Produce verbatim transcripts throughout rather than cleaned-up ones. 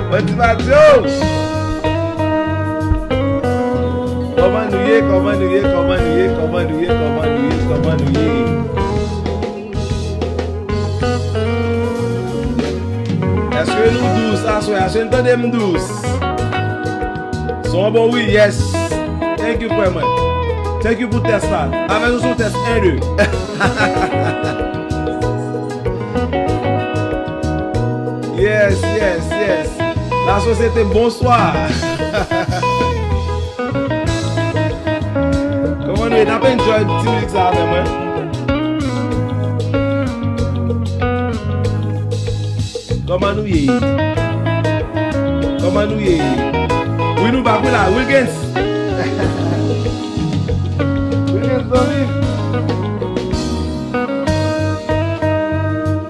Bon, ti Matyo! Kòman nou ye? Kòman nou ye? Kòman nou ye? Kòman nou ye? Kòman nou ye? Kòman nou ye? Èske nou dous aswè a? Èske n tande m dous? Son an bon, wi, yes. Thank you, frè mwen. Thank you pou tès la. Avè nou sou tès, en, de. Yes, yes, yes. La sosyete, bonswa. Kòman nou ye? N ap enjoy ti mizik sa avè mwen. Kòman nou ye? Kòman nou ye? Wi, nou bak, wi la, Wilgens. Wilgens, zanmi.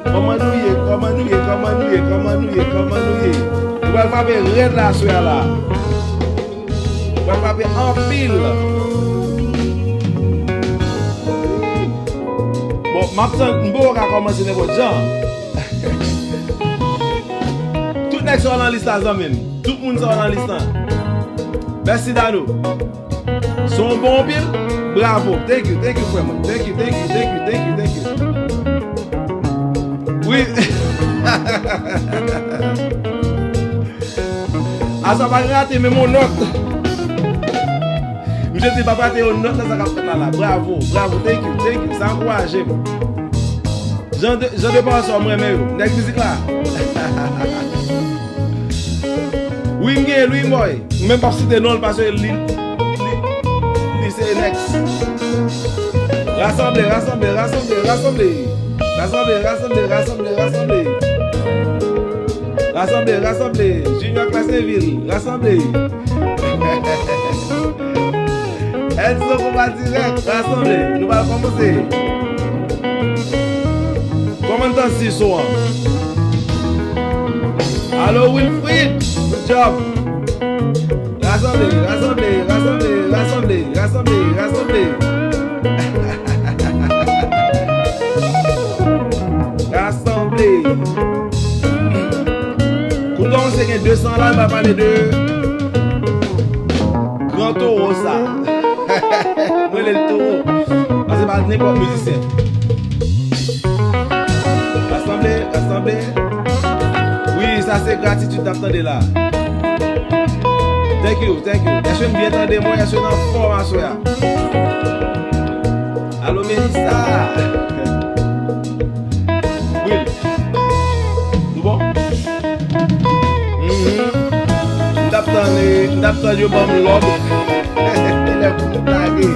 Kòman nou ye? Kòman nou ye? Kòman nou ye? Kòman nou ye? Kòman nou ye? Nou pral frape rèd la aswè a la. Mwen frape anpil. Bon, m ap tann, m poko ka kòmanse nenpòt jan. Tout nèg sa yo nan lis la, zanmi m. Tout moun sa yo nan lis la. Mèsi, Dano. Son bon anpil. Bravo. Thank you, thank you, frè mwen. Thank you, thank you, thank you, thank you, thank you. Wi. A sa pa rate menm yon nòt. Misye di pa rate yon nòt nan sa k ap fèt la la. Bravo, bravo, thank you, thank you. Sa ankouraje m. Jan de, jan de pawòl sa yo, m renmen yo. Nèg mizik la. Wi, m gen l, wi, m boy. M menm p ap site non l paske li, li, li se next. Rasanble, rasanble, rasanble, rasanble. Rasanble, rasanble, rasanble, rasanble. Rasanble, rasanble. Junior Classeville, rasanble. Edson Konpa Dirèk, rasanble. Nou pral kòmanse. Kòmandan Siso an. Alo Wilfrid, good job. Rasanble, rasanble, rasanble, rasanble, rasanble, rasanble. Rasanble. Kouton, se gen de san la, m pa pale de gran towo sa. Mwen rele l towo. Paske pa nenpòt mizisyen. Rasanble, rasanble. Wi, sa se gratitid n ap tande la. Thank you, thank you. Èske n byen tande mwen? Èske n anfòm aswè a? Alo, Melissa. Will. Nou bon? Mhm. M t ap tann, eh, m t ap tann yo ban m lòd. Lè pou m lage.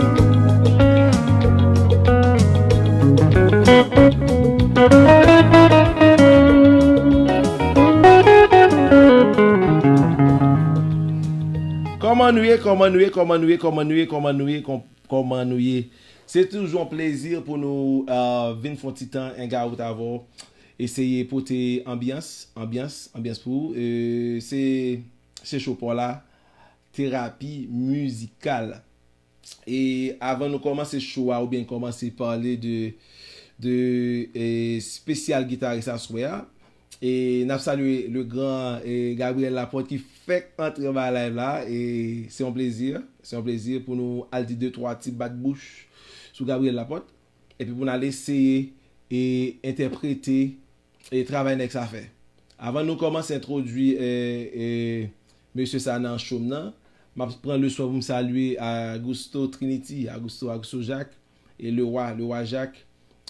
Kòman nou ye? Kòman nou ye? Kòman nou ye? Kòman nou ye? Kòman nou ye? Kòm- Kòman nou ye? Se toujou yon plezi pou nou, euh, vin fè yon ti tan hangout avè w. Eseye pote anbyans, anbyans, anbyans pou ou. Euh, se, se show pa w la, terapi mizikal. E avan nou kòmanse show a oubyen kòmanse pale de, de, eh, espesyal gitaris aswè a, e n ap salye le gran, eh, Gabriel Laporte ki fèk antre anba live la. E se yon plezi, se yon plezi pou nou al di de twa ti bat bouch sou Gabriel Laporte. Epi pou n al eseye e entèprete e travay nèg sa fè. Avan nou kòmanse entwodui, eh, eh, mesye sa nan show m nan, m ap pran le swen pou m salye Augusto Trinity, Augusto, Augusto Jacques, e Leroy, Leroy Jacques.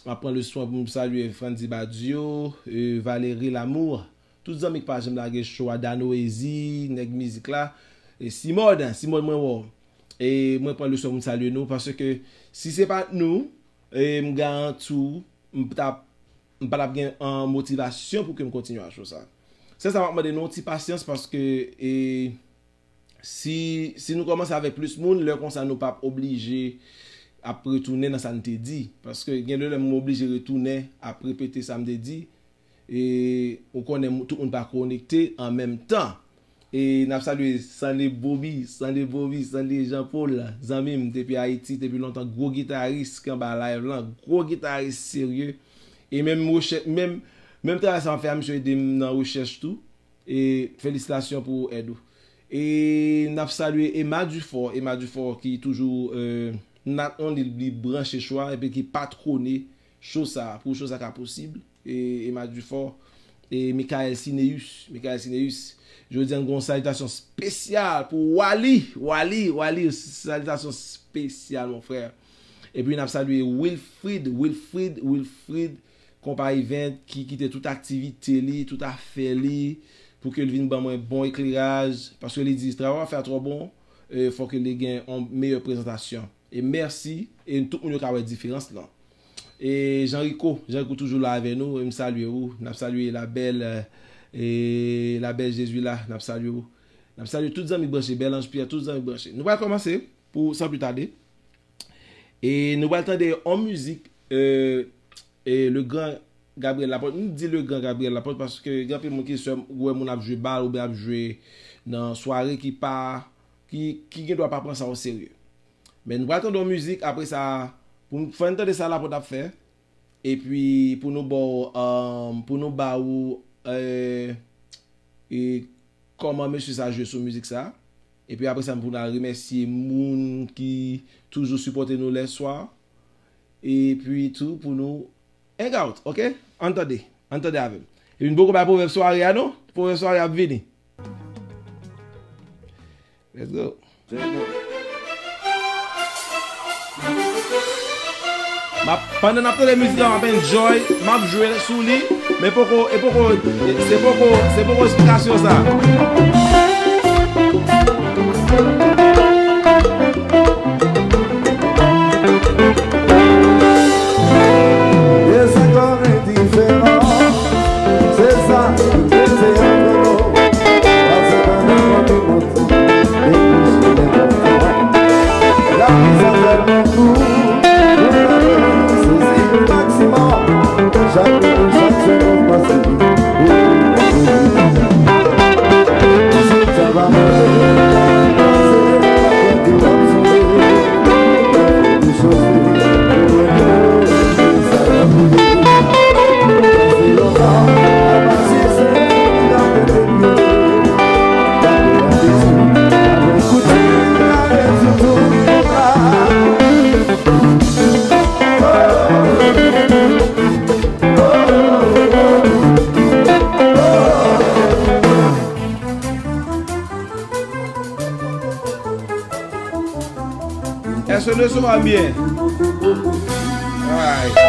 M ap pran le swen pou m salye Frandy Badio, eh, Valérie Lamour, tout zanmi k pa janm lage show a, Dano Ezi, nèg mizik la, e Simod, Simod mwen wè w. E mwen pran le swen pou m salye nou, paske si se pa t nou, e m garanti w, m t ap, m pa t ap gen, an, motivasyon pou ke m kontinye a show sa. Se sa m ap mande nou, yon ti pasyans, paske, e, si, si nou kòmanse avèk plis moun, lè konsa nou p ap oblije ap retounen nan sa n te di. Paske gen de lè m oblije retounen ap repete sa m te di. E ou konnen mou-, tout moun pa konekte an menm tan. E n ap salye Sanley Bobby, Sanley Bobby, Sanley Jean Paul, zanmi m depi Ayiti, depi lontan, gwo gitaris ki anba live lan, gwo gitaris serye. E menm rechèch, menm Menm travay sa m ap fè a, misye ede m nan rechèch tou. E felisitasyon pou èd ou. E n ap salye Emma Dufort, Emma Dufort ki toujou, euh, not only li branche cho a epi ki patwone cho sa a, pou cho sa a ka posib. E Emma Dufort, e Michael Cineus, Michael Cineus. Jodi a n gen yon salitasyon espesyal pou Wally, Wally, Wally, salitasyon espesyal, mon frè. Epi n ap salye Wilfrid, Wilfrid, Wilfrid, Konpa Event ki kite tout aktivite li, tout afè li, pou ke l vin ban mwen bon ekleraj, paske li di travay w ap fè a twò bon, e, fòk li gen yon meyè prezantasyon. E mèsi, e tout moun yo ka wè diferans lan. E Jean Rico, Jean Rico toujou la avè nou, e m salye ou, n ap salye Labèl, e Labèl Jezila, n ap salye ou. N ap salye tout zanmi branche, Bèl Anj Pyè, tout zanmi branche. Nou pral kòmanse, pou, san pli tade. E nou pral tande yon mizik, e, e le grand Gabriel Laporte. M di le grand Gabriel Laporte paske gen anpil moun ki sè, wè moun ap jwe bal oubyen ap jwe nan sware ki pa, ki, ki gen dwa pa pran sa o serye. Men nou pral tande yon mizik, apre sa, pou n, fò n tande sa Laporte ap fè. Epi pou nou ba w, um, pou nou ba ou, e, e kòman mesye sa jwe sou mizik sa. Epi apre sa, pou n al remèsye moun ki toujou sipòte nou lèswa. Epi tou pou nou hang out, oke? Ann tande, ann tande avè m. Epi n poko bay pwovèb sware a non, pwovèb sware a ap vini. Let's go. M ap, pandan n ap tande mizik la, m ap enjoy, m ap jwe sou li, men poko, e poko, se poko, se poko esplikasyon sa. E se kòm diferan, se sa, se antre nou, paske nou te monte. Èske nou resevwa m byen? Alright.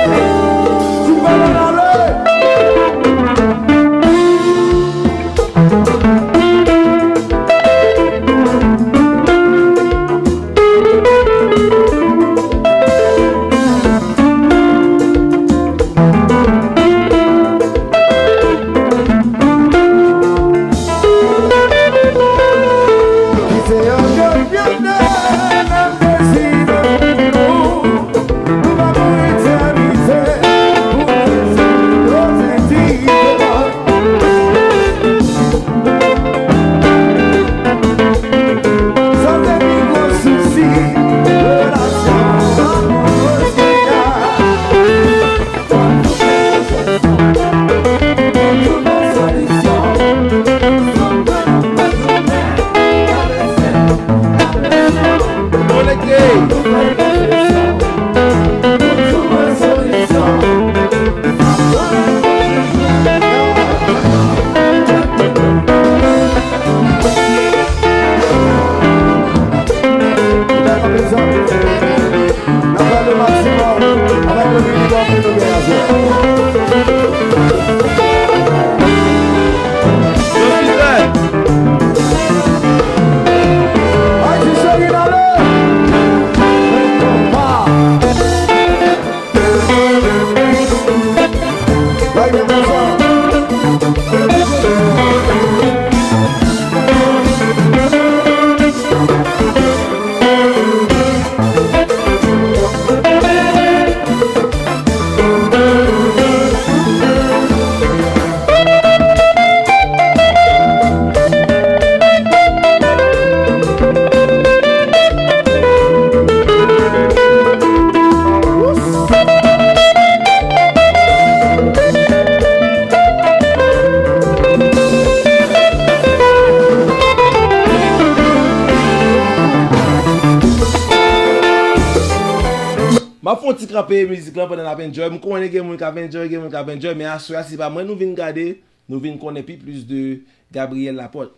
Fè yon ti kanpe mizik lan pandan n ap enjoy. M konnen gen moun k ap enjoy, gen moun k ap enjoy, men aswè a, se pa mwen nou vin gade, nou vin konnen pi plis de Gabriel Laporte.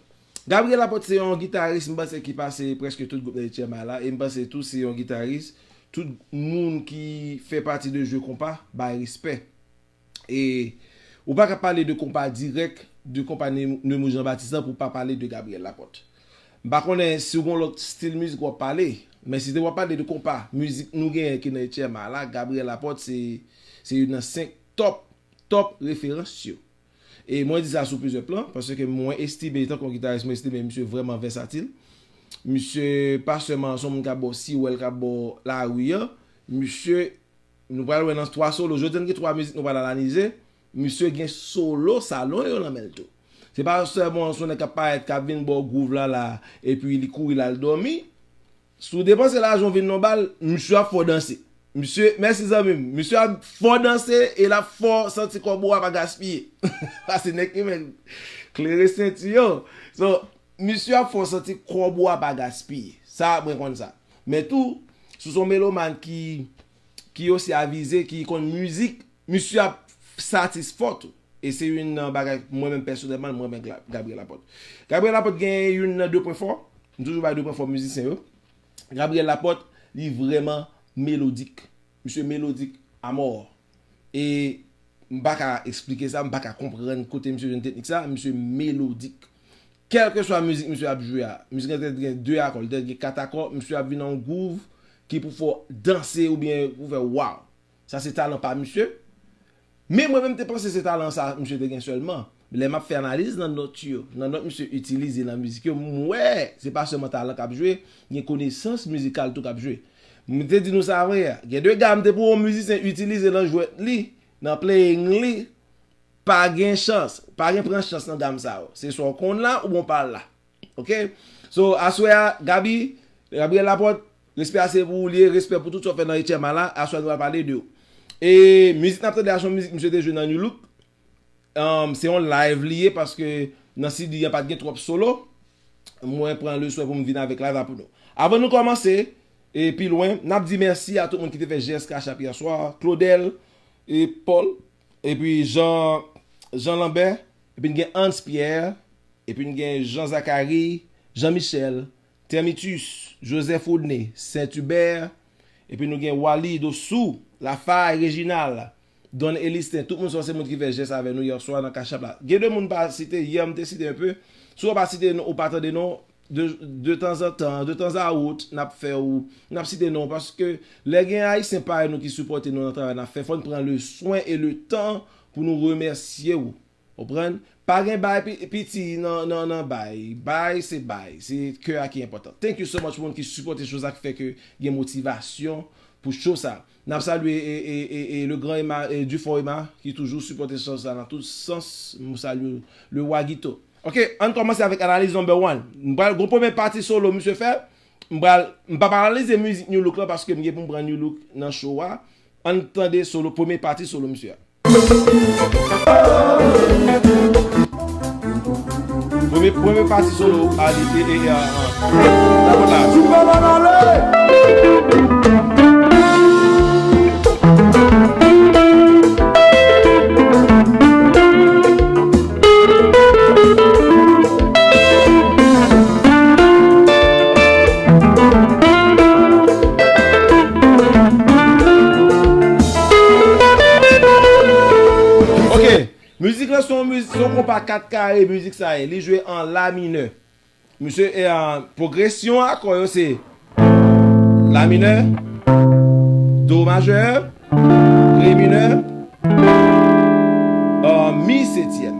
Gabriel Laporte se yon gitaris, m panse, ki pase prèske tout gwoup nan H M I la, e m panse tou se yon gitaris tout moun ki fè pati de jwe konpa bay respè. E ou pa ka pale de konpa dirèk, de konpa Ne-, Nemours Jean Baptiste lan pou w pa pale de Gabriel Laporte. M pa konnen si w gon lòt stil mizik w ap pale, men si se w ap pale de konpa, mizik nou genyen ki nan H M I la, Gabriel Laporte se, se youn nan senk top, top referans yo. E mwen di sa sou plizyè plan, paske mwen estime, tankou yon gitaris, mwen estime misye vrèman vèsatil. Misye pa sèlman se yon moun k ap ba w siwèl, k ap ba w lari an. Misye, nou pral wè nan twa solo. Jodi a, n gen twa mizik nou pral analize. Misye gen solo salon yo nan men l tou. Se pa sèlman se yon nèg k ap parèt, k ap vin ba w gwouv la la, epi li kouri l al dòmi. Si w depanse lajan w vin nan bal, misye ap fè w danse. Misye, mèsi zanmi m. Misye ap fè w danse e l ap fè w santi kòb ou a pa gaspiye. Paske nèg ki men klere senti yo. So, misye ap fè w santi kòb ou a pa gaspiye. Sa, mwen konn sa. Men tou, si w se yon melomàn ki, ki osi avize, ki konn mizik, misye ap satisfè w tou. E se youn nan bagay mwen menm pèsonèlman, mwen renmen Gla-, Gabriel Laporte. Gabriel Laporte gen youn nan de pwen fò. M toujou bay de pwen fò mizisyen yo. Gabriel Laporte, li vrèman melodik. Misye melodik amò. E m pa ka eksplike sa, m pa ka konprann kote misye jwenn teknik sa, misye melodik. Kèlkeswa mizik misye ap jwe a, mizik lan te gen de akò, li te gen kat akò, misye ap vin nan yon gwouv ki pou fè w danse oubyen pou fè waw. Sa se talan pa misye. Men mwen menm te panse se talan sa misye te gen sèlman. Lè m ap fè analiz nan nòt yo, nan nòt misye itilize nan mizik yo, m wè se pa sèlman talan k ap jwe, gen konesans mizikal tou k ap jwe. M te di nou sa avanyè, gen de gam de pou yon mizisyen itilize nan jwèt li, nan playing li, pa gen chans, pa gen pran chans nan gam sa yo. Se swa w konn la oubyen w pa la. Ok? So, aswè a, Gaby, Gabriel Laporte, respè a se pou ou li ye, respè pou tout sa w fè nan H M I la, aswè a nou pral pale de ou. E mizik n ap tande a se yon mizik misye te jwe nan Nu Look. Um, se yon live li ye paske nan C D a pa t gen twòp solo. Mwen pran le swen pou m vin avèk live la pou nou. Avan nou kòmanse, e pi lwen, n ap di mèsi a tout moun ki te fè jès Cash App yè swa, Claudel, e Paul, epi Jean, Jean Lambert, epi n gen Hans Pierre, epi n gen Jean Zacharie, Jean Michel, Termitus, Joseph Rodney, Saint Hubert, epi nou gen Wally Dossou, Lafay, Reginald, Don Elistin, tout moun sa se moun ki fè jès avè nou yè swa nan Cash App la. Gen de moun pa site, yè m te site enpe. Si w pa site non, ou pa tande non, de, de tanzantan, de tanzawot, n ap fè ou, n ap site non, paske lè gen Ayisyen parèy nou ki sipòte nou nan travay n ap fè, fò n pran le swen e le tan pou nou remèsye ou. Konprann? Pa gen bay pi-, piti nan, nan, nan bay. Bay, se bay. Se kè a ki enpòtan. Thank you so much pou moun ki sipòte show sa, ki fè ke gen motivasyon pou show sa. N ap salye e, e, e, e le gran Emma, e Dufort Emma, ki toujou sipòte show sa nan tout sans. M salye le Wa Guito. Ok, ann kòmanse avèk analiz number one. M pral gon premye pati solo misye fè. M pral, m p ap analize mizik Nu Look lan paske m gen pou m pran Nu Look nan show a. Ann tande solo, premye pati solo misye a. Premye, premye pati solo a li te, e, e, a, a, la, la. Ok. Mizik lan se yon miz-, se yon konpa kat kare, mizik sa ye. Li jwe an la minè. Misye, e, a, pwogresyon akò yo se la minè, do majè, re minè, a, mi setyèm.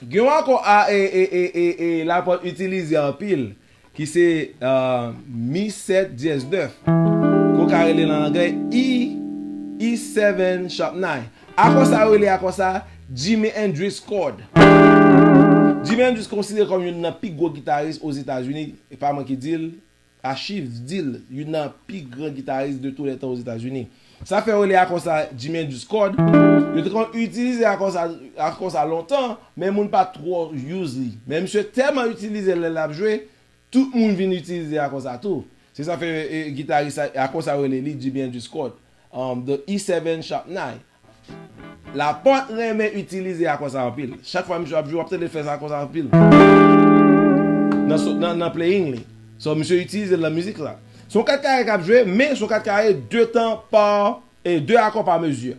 Gen yon akò a, e, e, e, e, e, Laporte itilize anpil, ki se, a, mi sèt dyèz nèf. Ke w ka rele l an anglè E, E seven sharp nine. Akò sa yo rele akò sa Jimi Hendrix chord. Jimi Hendrix konsidere kòm youn nan pi gwo gitaris Ozetazini, e pa mwen ki di l, achiv di l, youn nan pi gran gitaris de tou lè tan Ozetazini. Sa fè yo rele akò sa Jimi Hendrix chord. Yo te konn itilize akò sa, akò sa lontan, men moun pa twò use li. Men misye tèlman itilize l lè l ap jwe, tout moun vin itilize akò sa tou. Se sa fè, e, gitaris sa, akò sa yo rele li Jimi Hendrix chord. um, the E seven sharp nine. Laporte renmen itilize akò sa anpil. Chak fwa misye ap jwe, w ap tande l fè sa akò sa anpil. Nan, so- nan, nan playing li. So, misye itilize l nan mizik la. Se yon kat kare k ap jwe, men se yon kat kare de tan pa, e de akò pa mezi.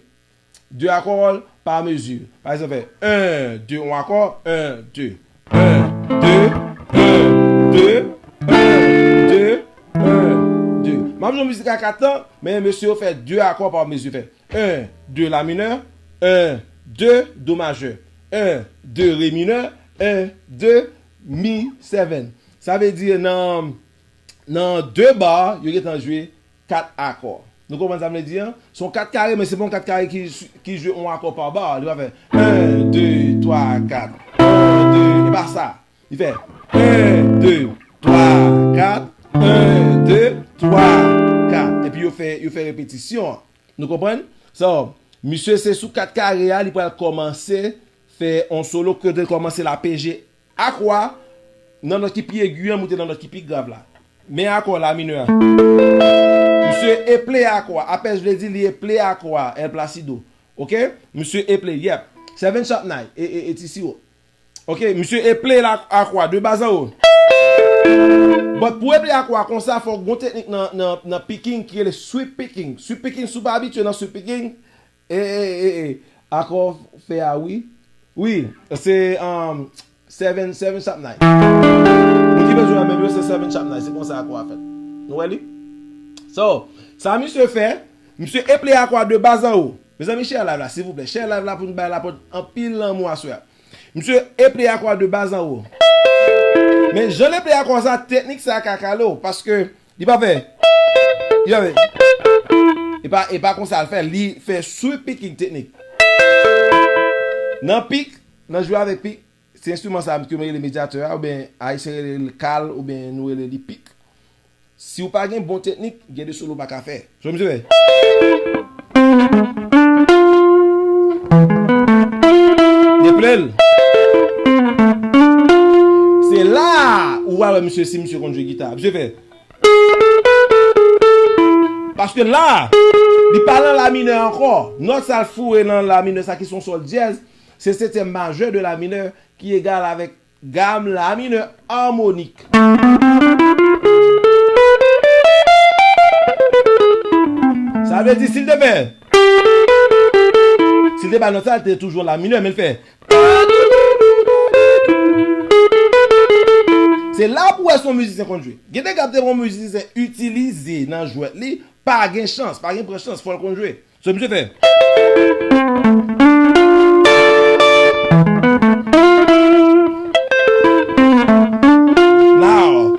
De akò pa mezi. Pa egzanp, fè en, de, yon akò, en, de. En, de, en, de, en, de, en, de. M ap jwe mizik a kat tan, men mesye yo fè de akò pa mezi. Fè en, de, la minè, en, de, do majè, en, de, re minè, en, de, mi seven. Sa vle di nan, nan de ba, yo gentan jwe kat akò. Nou konprann sa m vle di an? Se yon kat kare, men se pa yon kat kare ki, ki jwe yon akò pa ba. Li pa fè en, de, twa, kat, en, de, e pa sa. Li fè en, de, twa, kat, en, de, twa, kat. Epi yo fè, yo fè repetisyon an. Nou konprann? So, misye se sou kat kare a, li pral kòmanse fè yon solo, kote l kòmanse la P G akò a nan nòt ki pi egi an, moute nan nòt ki pi grav la. Men akò la minè a. Misye eple akò a. Apèch vle di li eple akò a, El Placido. Oke? Misye eple, yep. Seven sharp nine, e, e, e ti siwo. Oke, misye eple la akò a de bas anwo. But pou eple akò a konsa, fòk gon teknik nan, nan, nan picking ki rele sweep picking. Sweep picking, si w pa abitye nan sweep picking, e, e, e, e, akò fè a wi. Wi, se, um, seven, seven sharp nine. Nou ki bezwen an menm yo, se seven sharp nine. Se konsa akò a fèt. Nou wè li? So, sa misye fè, misye eple akò a de bas anwo. Mezanmi, share live la, silvouplè. Share live la pou n bay Laporte anpil lanmou aswè a. Misye eple akò a de bas anwo. Men jan l eple akò sa, teknik sa ka kale w, paske li pa fè, li pa fè, e pa, e pa konsa l fè, li fè sweep picking teknik. Nan pik, nan jwe avèk pik, se enstriman sa ke mwen rele medyatè a, oubyen Ayisyen rele l kal, oubyen nou rele li pik. Si w pa gen bon teknik, gen de solo w pa ka fè. So misye fè. Deplè l. Se la ou va wè misye, si misye konn jwe gita. Misye fè. Paske la, li pa nan la minè ankò. Nòt sa l foure nan la minè, sa ki se yon sòl dyèz, se setyèm majè de la minè, ki egal avèk gam la minè amonik. Sa vle di, si l te fè, si l te bay nòt sa, l te toujou la minè, men l fè. Se la pou wè se yon mizisyen konn jwe. Gen de gab te yon mizisyen itilize nan jwèt li, pa gen chans, pa gen pran chans, fò l konn jwe. So misye fè. Now.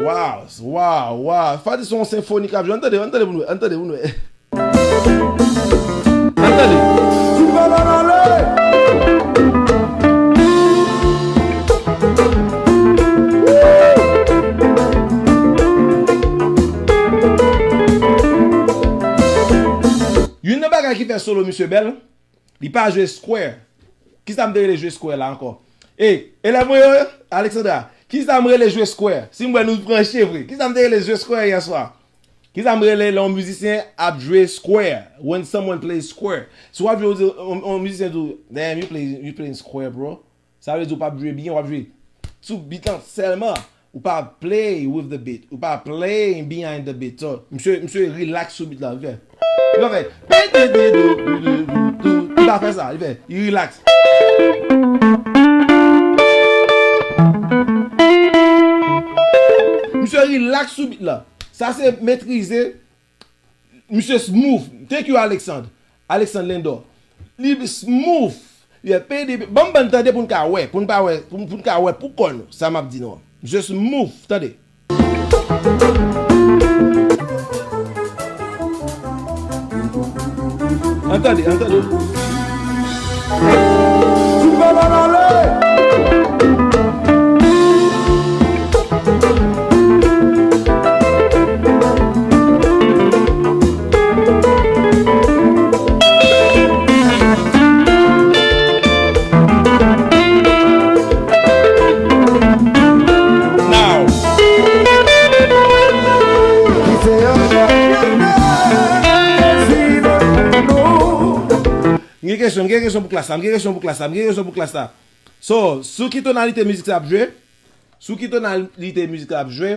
Wow, wow, wow. Fò di se yon senfoni k ap jwe. Ann tande, ann tande pou nou, ann tande pou nou. Ann tande. Youn nan bagay ki fè solo misye bèl, li pa jwe square. Kisa m te rele jwe square la ankò? E, elèv mwen yo, Alexandra, kisa m rele jwe square? Si m wè nou branche vre, kisa m te rele jwe square yè swa? Kisa m rele lè yon mizisyen ap jwe square? When someone plays square. Si w ap jwe, yon, yon mizisyen di w, "Damn, you play, you playing square, bro." Sa vle di w p ap jwe byen, w ap jwe sou beat lan sèlman. Ou pa play with the beat. Ou pa play behind the beat. So, misye, misye relax sou beat la, li fè. Li pa fè. Li pa fè sa, li fè. Li relax. Misye relax sou beat la. Sa se metrize. Misye smooth. Thank you, Alexandre. Alexandre Lindor. Li smooth. Li fè pede. Ban m, ban m tande pou n ka wè. Pou n pa wè. Pou, pou n ka wè pou kò nou. Sa m ap di nou an. Misye smooth. Tande. Ann tande, ann tande. Kesyon, m gen kesyon pou klas la, m gen kesyon pou klas la, m gen kesyon pou klas la. So, sou ki tonalite mizik sa ap jwe? Sou ki tonalite mizik la ap jwe?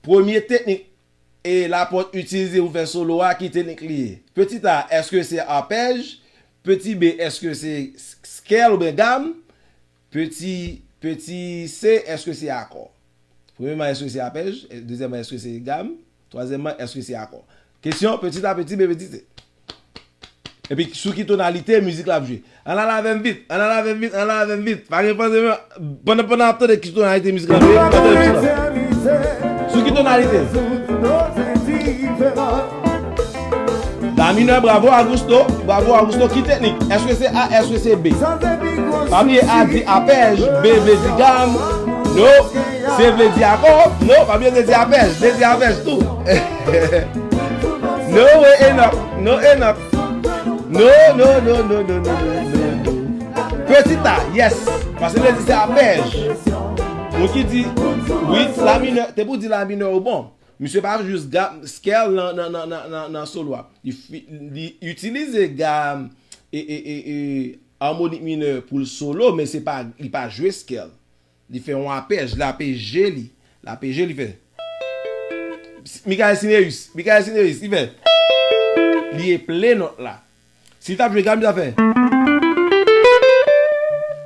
Premye teknik e Laporte itilize pou fè solo a, ki teknik li ye? Peti A, èske se arpèj? Peti B, èske se s-, scale oubyen gam? Peti, peti C, èske se akò? Premyèman, èske se apèj? Dezyèmman, èske se gam? Twazyèmman, èske se akò? Kesyon, peti A, peti B, peti C. Epi, sou ki tonalite mizik la ap jwe? Ann al avè m vit, ann al avè m vit, ann al avè m vit. Pa gen panse, men, pandan, pandan ap tande ki tonalite mizik la ap jwe, ann tande mizik la. Sou ki tonalite? La minè, bravo Augusto, bravo Augusto, ki teknik? Èske se A, èske se B? Pa bliye A di apèj, B vle di gam, no, C vle di akò, no, pa bliye D di apèj, D di apèj tou. No way, Enoch, no Enoch. No, no, no, no, no, no, no, no, no. Peti A, yes. Paske vle di se apèj. Moun ki di, wi, la minè, te pou di la minè ou bon. Misye pa jis gam, scale nan, nan, nan, nan, nan, nan solo a. Li fi-, li itilize gam e, e, e, e, amoni minè pou l solo, men se pa, li pa jwe scale. Li fè yon apèj, l apèje li. L apèje li fè. Michael Cineus, Michael Cineus, li fè. Li eple nòt la. Si l t ap jwe gam, li t ap fè.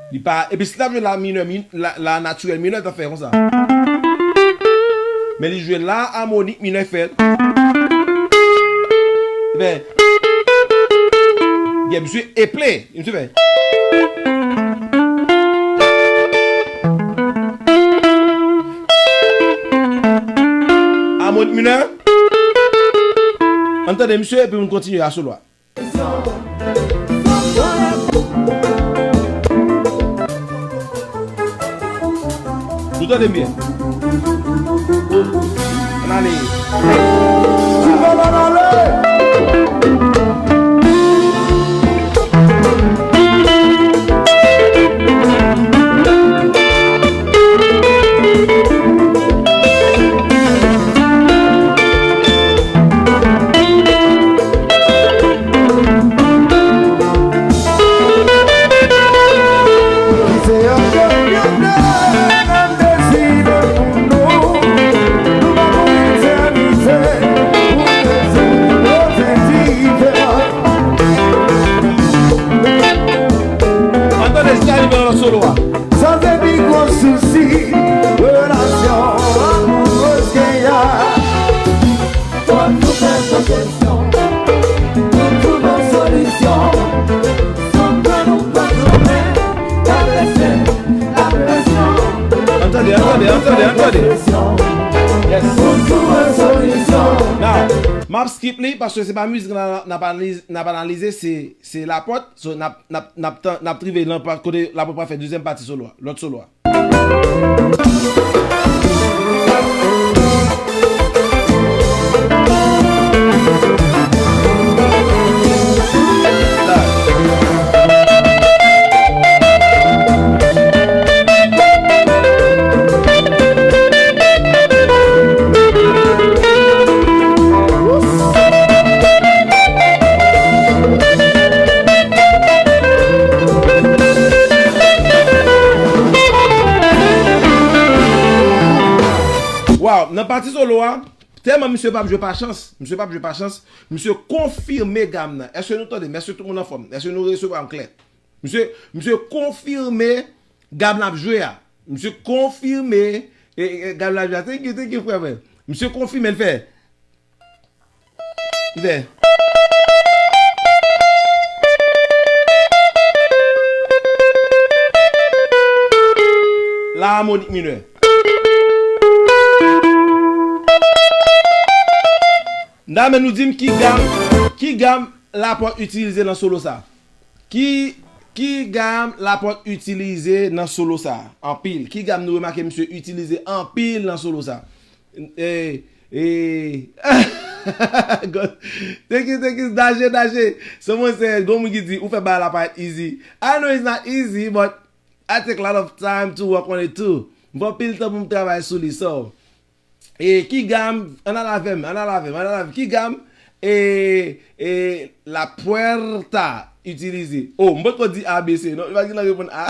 Li pa, epi si l t ap jwe la minè, min-, la, la natirèl minè, li t ap fè konsa. Men li jwe la amoni minè, fè. Li fè. Gen, misye eple, misye fè. Amoni minè. Ann tande misye, epi nou kontinye a solo a. Nou tande m byen? Ann ale. Ann tande si sa rive nan lòt solo a. Sa se pi gwo sousi relasyon amourèz gen a. Fò nou fè konsesyon pou twouve solisyon. San ke nou pa tounen, ka bese la presyon. Ann tande, ann tande, ann tande, ann tande. Yes. Pou twouve solisyon. Now, m ap skip li paske se pa mizik la n ap analize, n ap analize, se, se Laporte. So, n ap, n ap, n ap tan-, n ap rive nan pa-, kote Laporte pral fè dezyèm pati solo a, lòt solo a. Wow, nan pati solo a, tèlman misye p ap jwe pa chans, misye p ap jwe pa chans, misye konfime gam nan. Èske nou tande m? Èske tout moun anfòm? Èske nou resevwa m klè? Misye, misye konfime gam l ap jwe a. Misye konfime, e, e, gam l ap jwe a. Thank you, thank you, frè mwen. Misye konfime l fè. Li fè. La amoni minè. N a men nou di m ki gam, ki gam Laporte itilize nan solo sa. Ki, ki gam Laporte itilize nan solo sa? Anpil. Ki gam nou remake misye itilize anpil nan solo sa? E, e, thank you, thank you, Daje, Daje. Someone said, gon moun ki di, ou fè bagay la parèt easy. I know it's not easy, but I take a lot of time to work on it too. M pran anpil tan pou m travay sou li, so. E, ki gam, ann al avè m, ann al avè m, ann al avè m. Ki gam, e, e, La Puerta itilize? Oh, m potko di A B C. Non, li pa t gentan reponn A.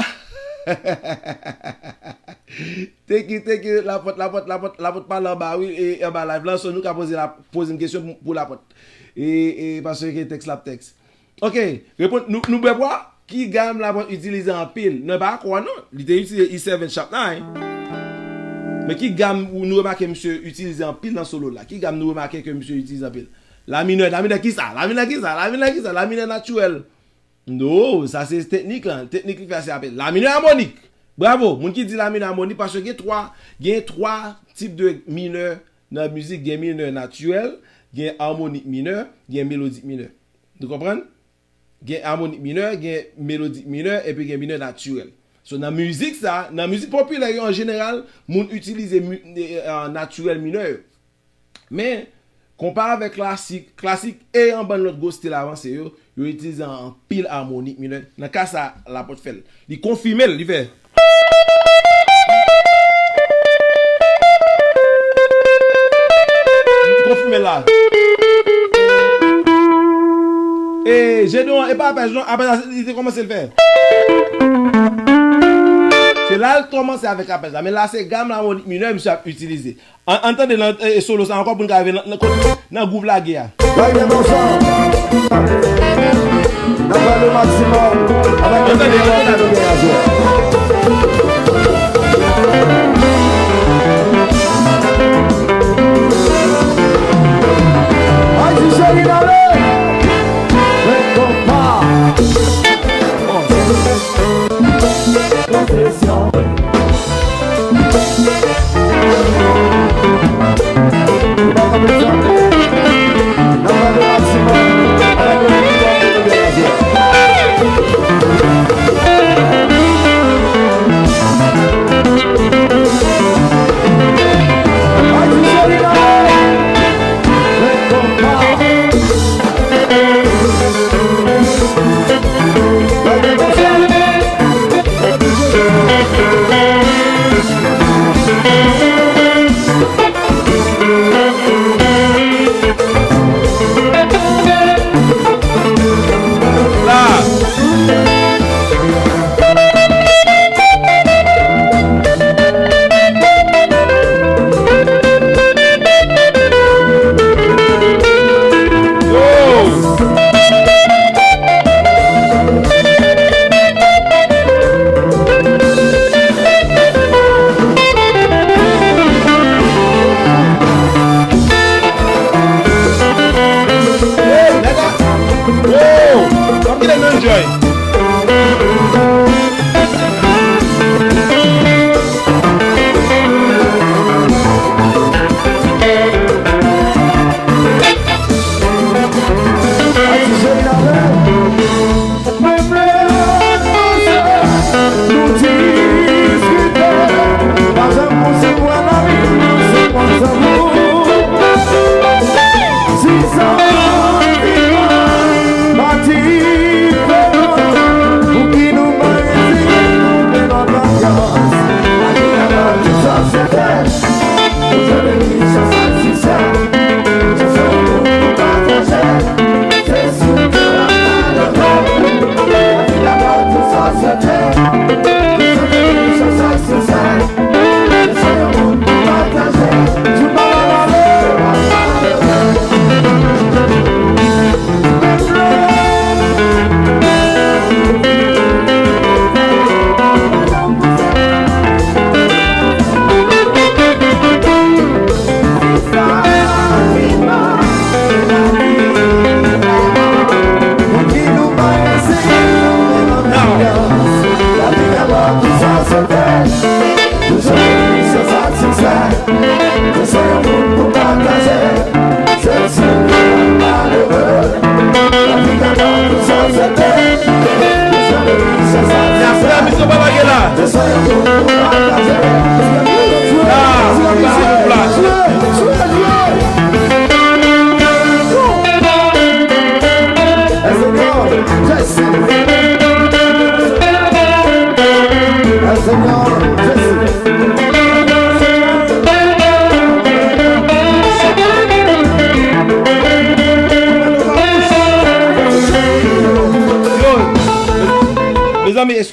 Thank you, thank you, Lapòt, Lapòt, Lapòt, Lapòt pale anba, wi, e anba live lan, so nou ka poze la, poze m kesyon pou, pou Lapòt. E, e, paske tèks la ap tèks. Ok, reponn, nou, nou bwè bwa? Ki gam Lapòt itilize anpil? Non, e pa akò a non. Li te itilize E seven sharp nine. Men ki gam ou nou remake misye itilize anpil nan solo la? Ki gam nou remake ke misye itilize anpil? La minè, la minè kisa? La minè kisa? La minè kisa? La minè natirèl. No, sa se teknik lan. Teknik li fè se apèl la minè amonik. Bravo, moun ki di la minè amonik, paske gen twa, gen twa tip de minè nan mizik. Gen minè natirèl, gen amonik minè, gen melodik minè. Nou konprann? Gen amonik minè, gen melodik minè, epi gen minè natirèl. So, nan mizik sa, nan mizik popilè yo, an jeneral, moun itilize mi- e, e, natirèl minè yo. Men, konpare avèk klasik, klasik e yon bann lòt gwo stil avanse yo, yo itilize anpil amonik minè. Nan ka sa, Lapòt fè l. Li konfime l, li fè. Konfime la. E, Jedon, e pa apèj non, apèj la, li te kòmanse l fè. Se la l kòmanse avèk apèj la, men la se gam la amonik minè misye ap itilize. An, an tande nan e, solo sa ankò pou n ka rive nan, nan, nan gwouv lage a. Lage konsa. N ap fè le maksimòm avèk le minimòm ke nou gen a jwe. Ay, ti cheri, n ale. Men konpa. Konfesyon.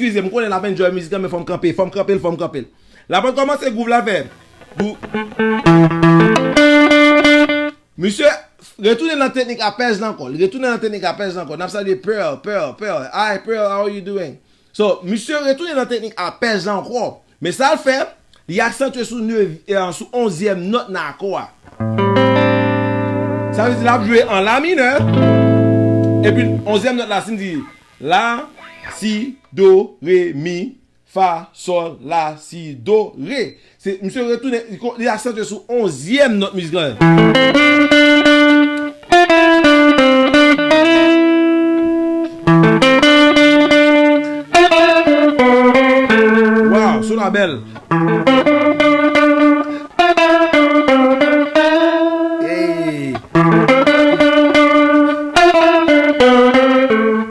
eskize, m konnen l ap enjoy mizik la, men fò m kanpe, fò m kanpe l, fò m kanpe l. L ap kòmanse gwouv la fè. Dou-, misye retounen nan teknik apèj la ankò. Li retounen nan teknik apèj la ankò. N ap salye Pearl, Pearl, Pearl. Hi, Pearl, how are you doing? So, misye retounen nan teknik apèj la ankò. Men sa l fè, li aksantye sou nev, eh, sou onzyèm nòt nan akò a. Sa vle di l ap jwe an la minè. Epi onzyèm nòt la, si m di la, si, do, re, mi, fa, sòl, la, si, do, re. Se, misye retounen, li ko-, li aksantye sou onzyèm nòt mizik la. Waw, son la bèl. Hey.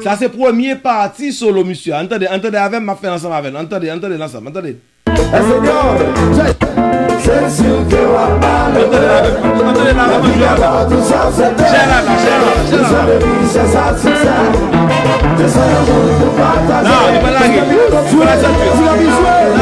Sa se premye pati solo misye. Ann tande, ann tande avè m, m ap fè l ansanm avè nou. Ann tande, ann tande l ansanm, ann tande. Ann tande l avè m, ann tande l avè m, ann tande l avè m. Jè la, la, jè la, la, jè la, la. Non, li pa lage. Li pa lage.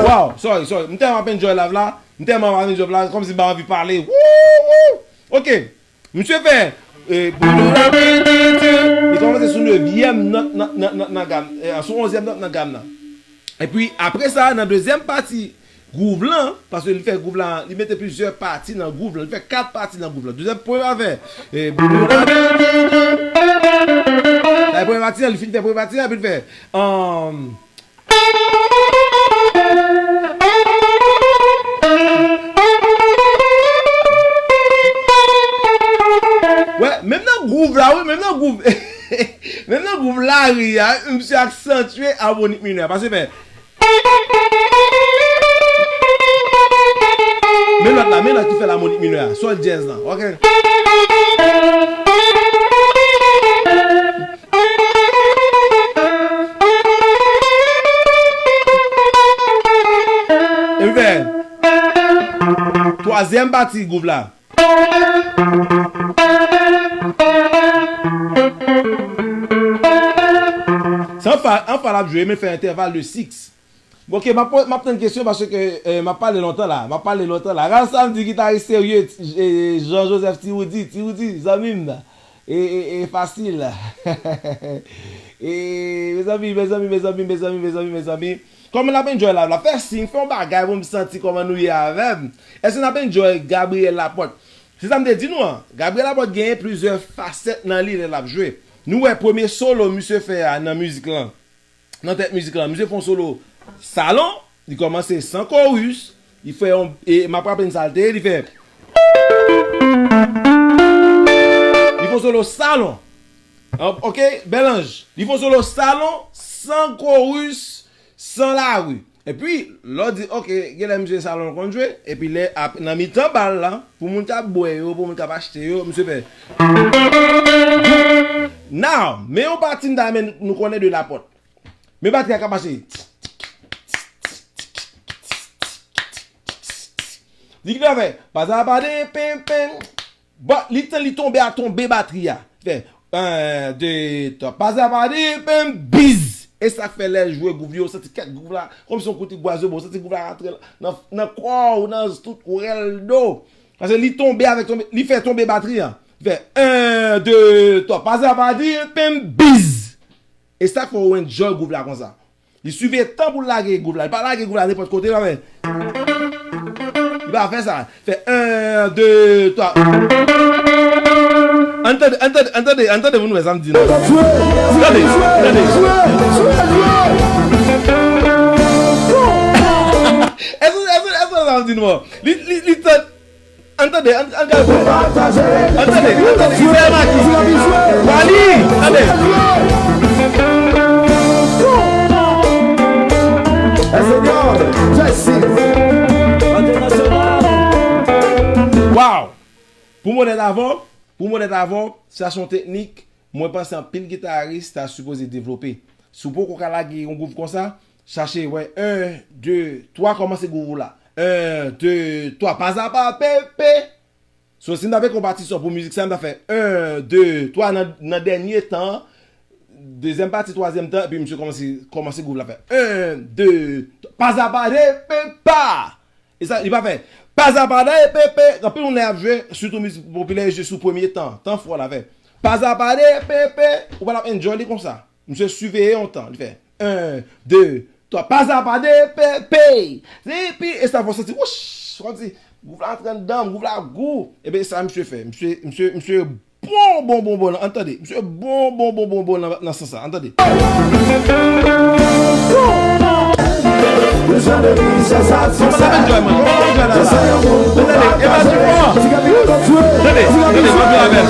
Wow, sorry, sorry. M tèlman ap enjoy live la. M tèlman ap enjoy live la, kòmsi m pa anvi pale. Woo, woo. Ok. Misye fè, eh, li kòmanse sou nevyèm nòt nan, nan, nan, nan gam, eh, sou onzyèm nòt nan gam nan. Epi apre sa, nan dezyèm pati gwouv lan, paske li fè gwouv lan, li mete plizyè pati nan gwouv lan, li fè kat pati nan gwouv lan. Dezyèm, premye a fè, eh, sa premye pati an, li fin fè premye pati an, epi li fè, um, wè, menm nan gwouv la, wi, menm nan gwouv, menm nan gwouv lari a, misye aksantye amònik minè a. Pase fè. Men lòt la, men lòt ki fè amònik minè a. Sòl dyèz lan, ok? Epi fè twazyèm pati gwouv la. Se anfa, anfa l ap jwe, men fè entèval de six. Bon, ok, m ap, m ap tann kesyon paske, eh, m ap pale lontan la. M ap pale lontan la. Ralph Samedi, gitaris serye, eh, Jean Joseph Ti Woody, Ti Woody, zanmi m. E, e, e fasil. E, mezanmi, mezanmi, mezanmi, mezanmi, mezanmi, mezanmi. Kòman n ap enjoy la? N ap fè siy, fè yon bagay pou m santi kòman nou ye avè m. Èske n ap enjoy Gabriel Laporte? Se sa m te di nou an. Gabriel Laporte genyen plizyè fasèt nan li lè l ap jwe. Nou wè premye solo misye fè a nan mizik lan. Nan tèt mizik lan, misye fè yon solo salon, li kòmanse san koris, li fè yon, e m ap raple n sa l te ye, li fè. Li fè yon solo salon. An, ok, Bèlanj. Li fè yon solo salon, san koris, san lari. Epi, lè w di, ok, genlè misye salon l konn jwe, epi lè ap, nan mitan bal la, pou moun k ap bwè yo, pou moun k ap achte yo, misye fè. Now, men yon pati m ta renmen nou konnen de Laporte. Men batri a k ap mache. Li ki fè, pa sa pa de pen pen. Bon, li tan li tonbe a tonbe batri a. Fè, en, de, twa, pa sa pa de pen, biz. E sa k fè lè l jwe gwouv li, ou santi kèk gwouv la, kòmsi yon kout gwazebo, ou santi gwouv la rantre nan, nan kò w, nan tout rèl do. Paske li tonbe avèk tonbe, li fè tonbe batri a. Li fè, en, de, twa, pa sa pa de pen, biz. E sa k fè w enjoy gwouv la konsa. Li swive tan pou l lage gwouv la. Li pa lage gwouv la nenpòt kote, non, men. Li pa fè sa. Fè en, de, twa. Ann tande, ann tande, ann tande, ann tande pou nou wè sa m di nou. Tande, tande. Èske, èske, èske sa m di nou an? Li, li, li tan Ann tande, ann, ann gade. Ann tande, ann tande. Ismaël Marquis. Wally, tande. Wow! Pou m onèt avè w, pou m onèt avè w, sa se yon teknik, mwen panse anpil gitaris ta sipoze devlope. Si w poko ka lage yon gwouv konsa, chache, wè, en, de, twa, kòmanse gwouv ou la. En, de, twa, pa sa pa, pe, pe. So, si m ta fè konpatisyon pou mizik sa, m ta fè en, de, twa nan, nan dènye tan, dezyèm pati, twazyèm tan, epi misye kòmanse, kòmanse gwouv la fè en, de, twa, pa sa pa, de, pe, pa! E sa, li pa fè, pa sa pa, de, pe, pe! Anpil moun lè y ap jwe, sitou mizik popilè, yo jwe sou premye tan, tan fò la fè, pa sa pa, de, pe, pe! Ou pa t ap enjoy li konsa. Misye siveye yon tan, li fè en, de, twa, pa sa pa de, pe, pe. Epi, e sa fè w santi, wouch, kòmsi gwouv la antre anndan m, gwouv la gou. Ebyen, e sa misye fè. Misye, misye, misye bon, bon, bon, bon, ann tande. Misye bon, bon, bon, bon, bon nan, nan sans sa, ann tande. Kòman n ap enjoy, man? Kòman n ap enjoy la, la? Ann tande, e pa ti fò. Tande, tande, mwen jwe avè l.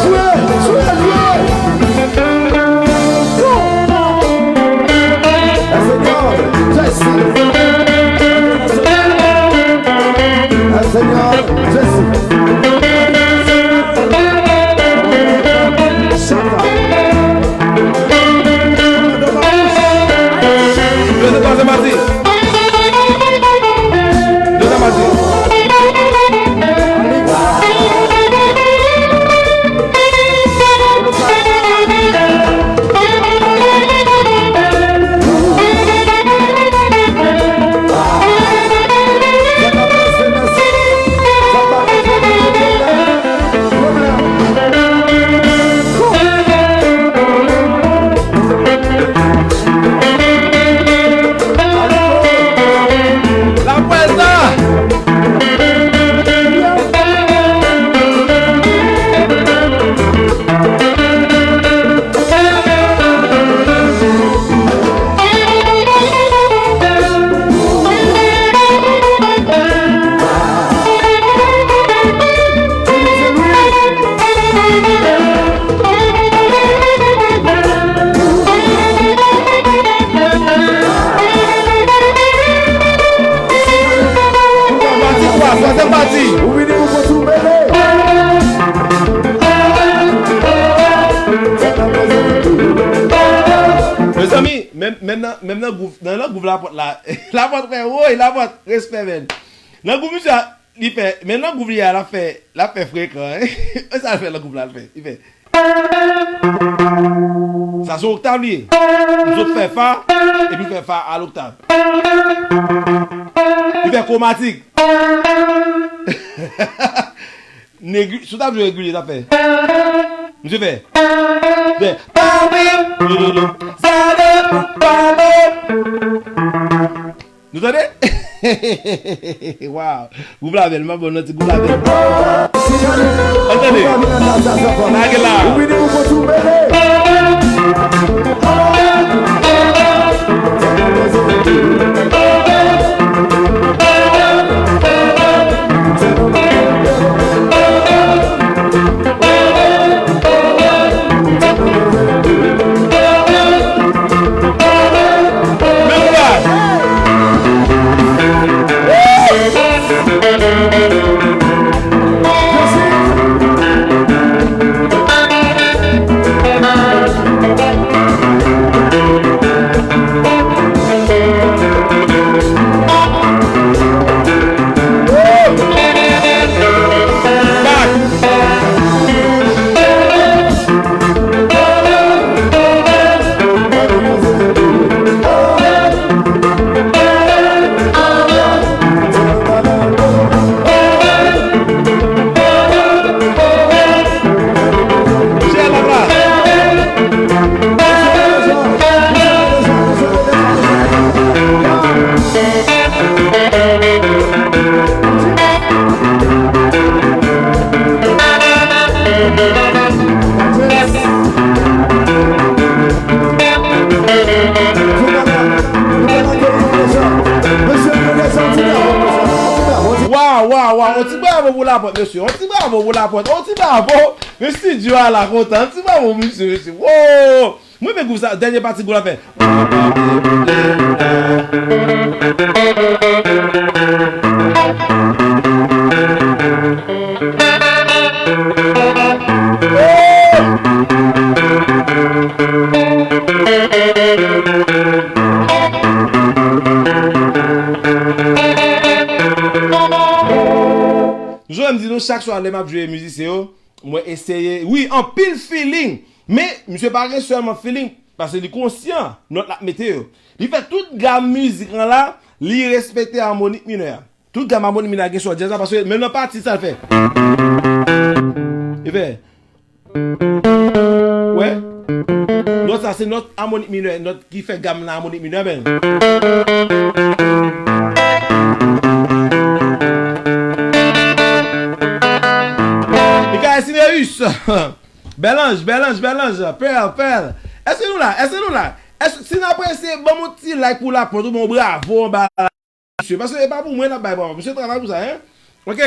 Deuxième partie. Deuxième partie. Pati twa, twazyèm pati. Mezanmi, menm, menm nan, menm nan gwouv, nan, nan gwouv Laporte la, Laporte fè woy, Laporte, respè, menn. Nan gwouv misye a, li fè, men nan gwouv li a, l ap fè, l ap fè frekan, hein. E sa l fè nan gwouv la, l fè, li fè. Sa se oktav li ye. Li sot fè fa, epi fè fa a loktav. Li fè kwomatik. Negi, si w t ap jwe regilye, t ap fè. Misye fè. Bè, pa mwen, sa va, pa mwen. Nou tande? Wow. Gwoup la bèl, m ap ban nou ti gwoup la bèl. Ann tande. Lage la. Waw, waw, waw, yon ti bravo pou Lapòt, mesye. Yon ti bravo pou Lapòt. Yon ti bravo. Men estidyo a la kontan. Yon ti bravo pou misye, mesye. Wow! Mwen renmen gwoup sa, dènye pati gwoup la fè. Jwenn m di nou chak swa lè m ap jwe mizisyen yo, mwen eseye, wi, anpil feeling. Men, misye pa gen sèlman feeling, paske li konsyan nòt l ap mete yo. Li fè tout gam mizik lan la, li respekte amonik minè a. Tout gam amonik minè a gen sou djaz la, paske menm nan pati sa l fè. Li fè. Wè? Nòt sa se nòt amonik minè, nòt ki fè gam nan amonik minè, men. Mikael Sineus. Bèl anj, bèl anj, bèl anj. Pèl, pèl. Èske nou la? Èske nou la? Èske, si n apresye, ban m yon ti like pou Lapòt, ou ban yon bravo anba la, mesye. Paske e pa pou mwen n ap bay bravo. Misye travay pou sa, hein? Ok.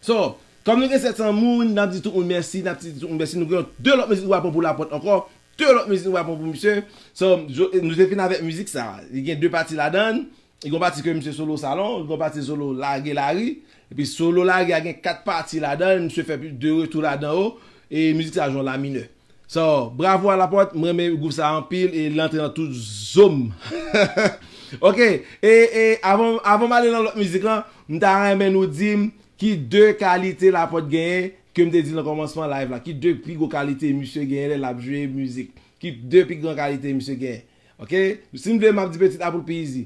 So, kòm nou gen sèt san moun, n ap di tout moun mèsi, n ap di tout moun mèsi. Nou gen de lòt mizik nou pral pran pou Lapòt ankò. De lòt mizik nou pral pran pou misye. So, nou te fin avèk mizik sa. Li gen de pati ladan l. Li gen yon pati ke misye solo salon, li gen yon pati solo lage lari. Epi solo lari a gen kat pati ladan l, misye fè plis de retou ladan yo. E mizik sa jwe yon la minè. So, bravo a Lapòt, mwen renmen gwoup sa anpil e l antre nan tout zo m. Ok, e, e avan, avan m ale nan lòt mizik lan, m ta renmen nou di m ki de kalite Lapòt genyen, ke m te di nan kòmansman live la, ki de pi gwo kalite misye genyen lè l ap jwe mizik. Ki de pi gran kalite misye genyen. Ok? Si m vle, m ap di Petit A pou l pi izi.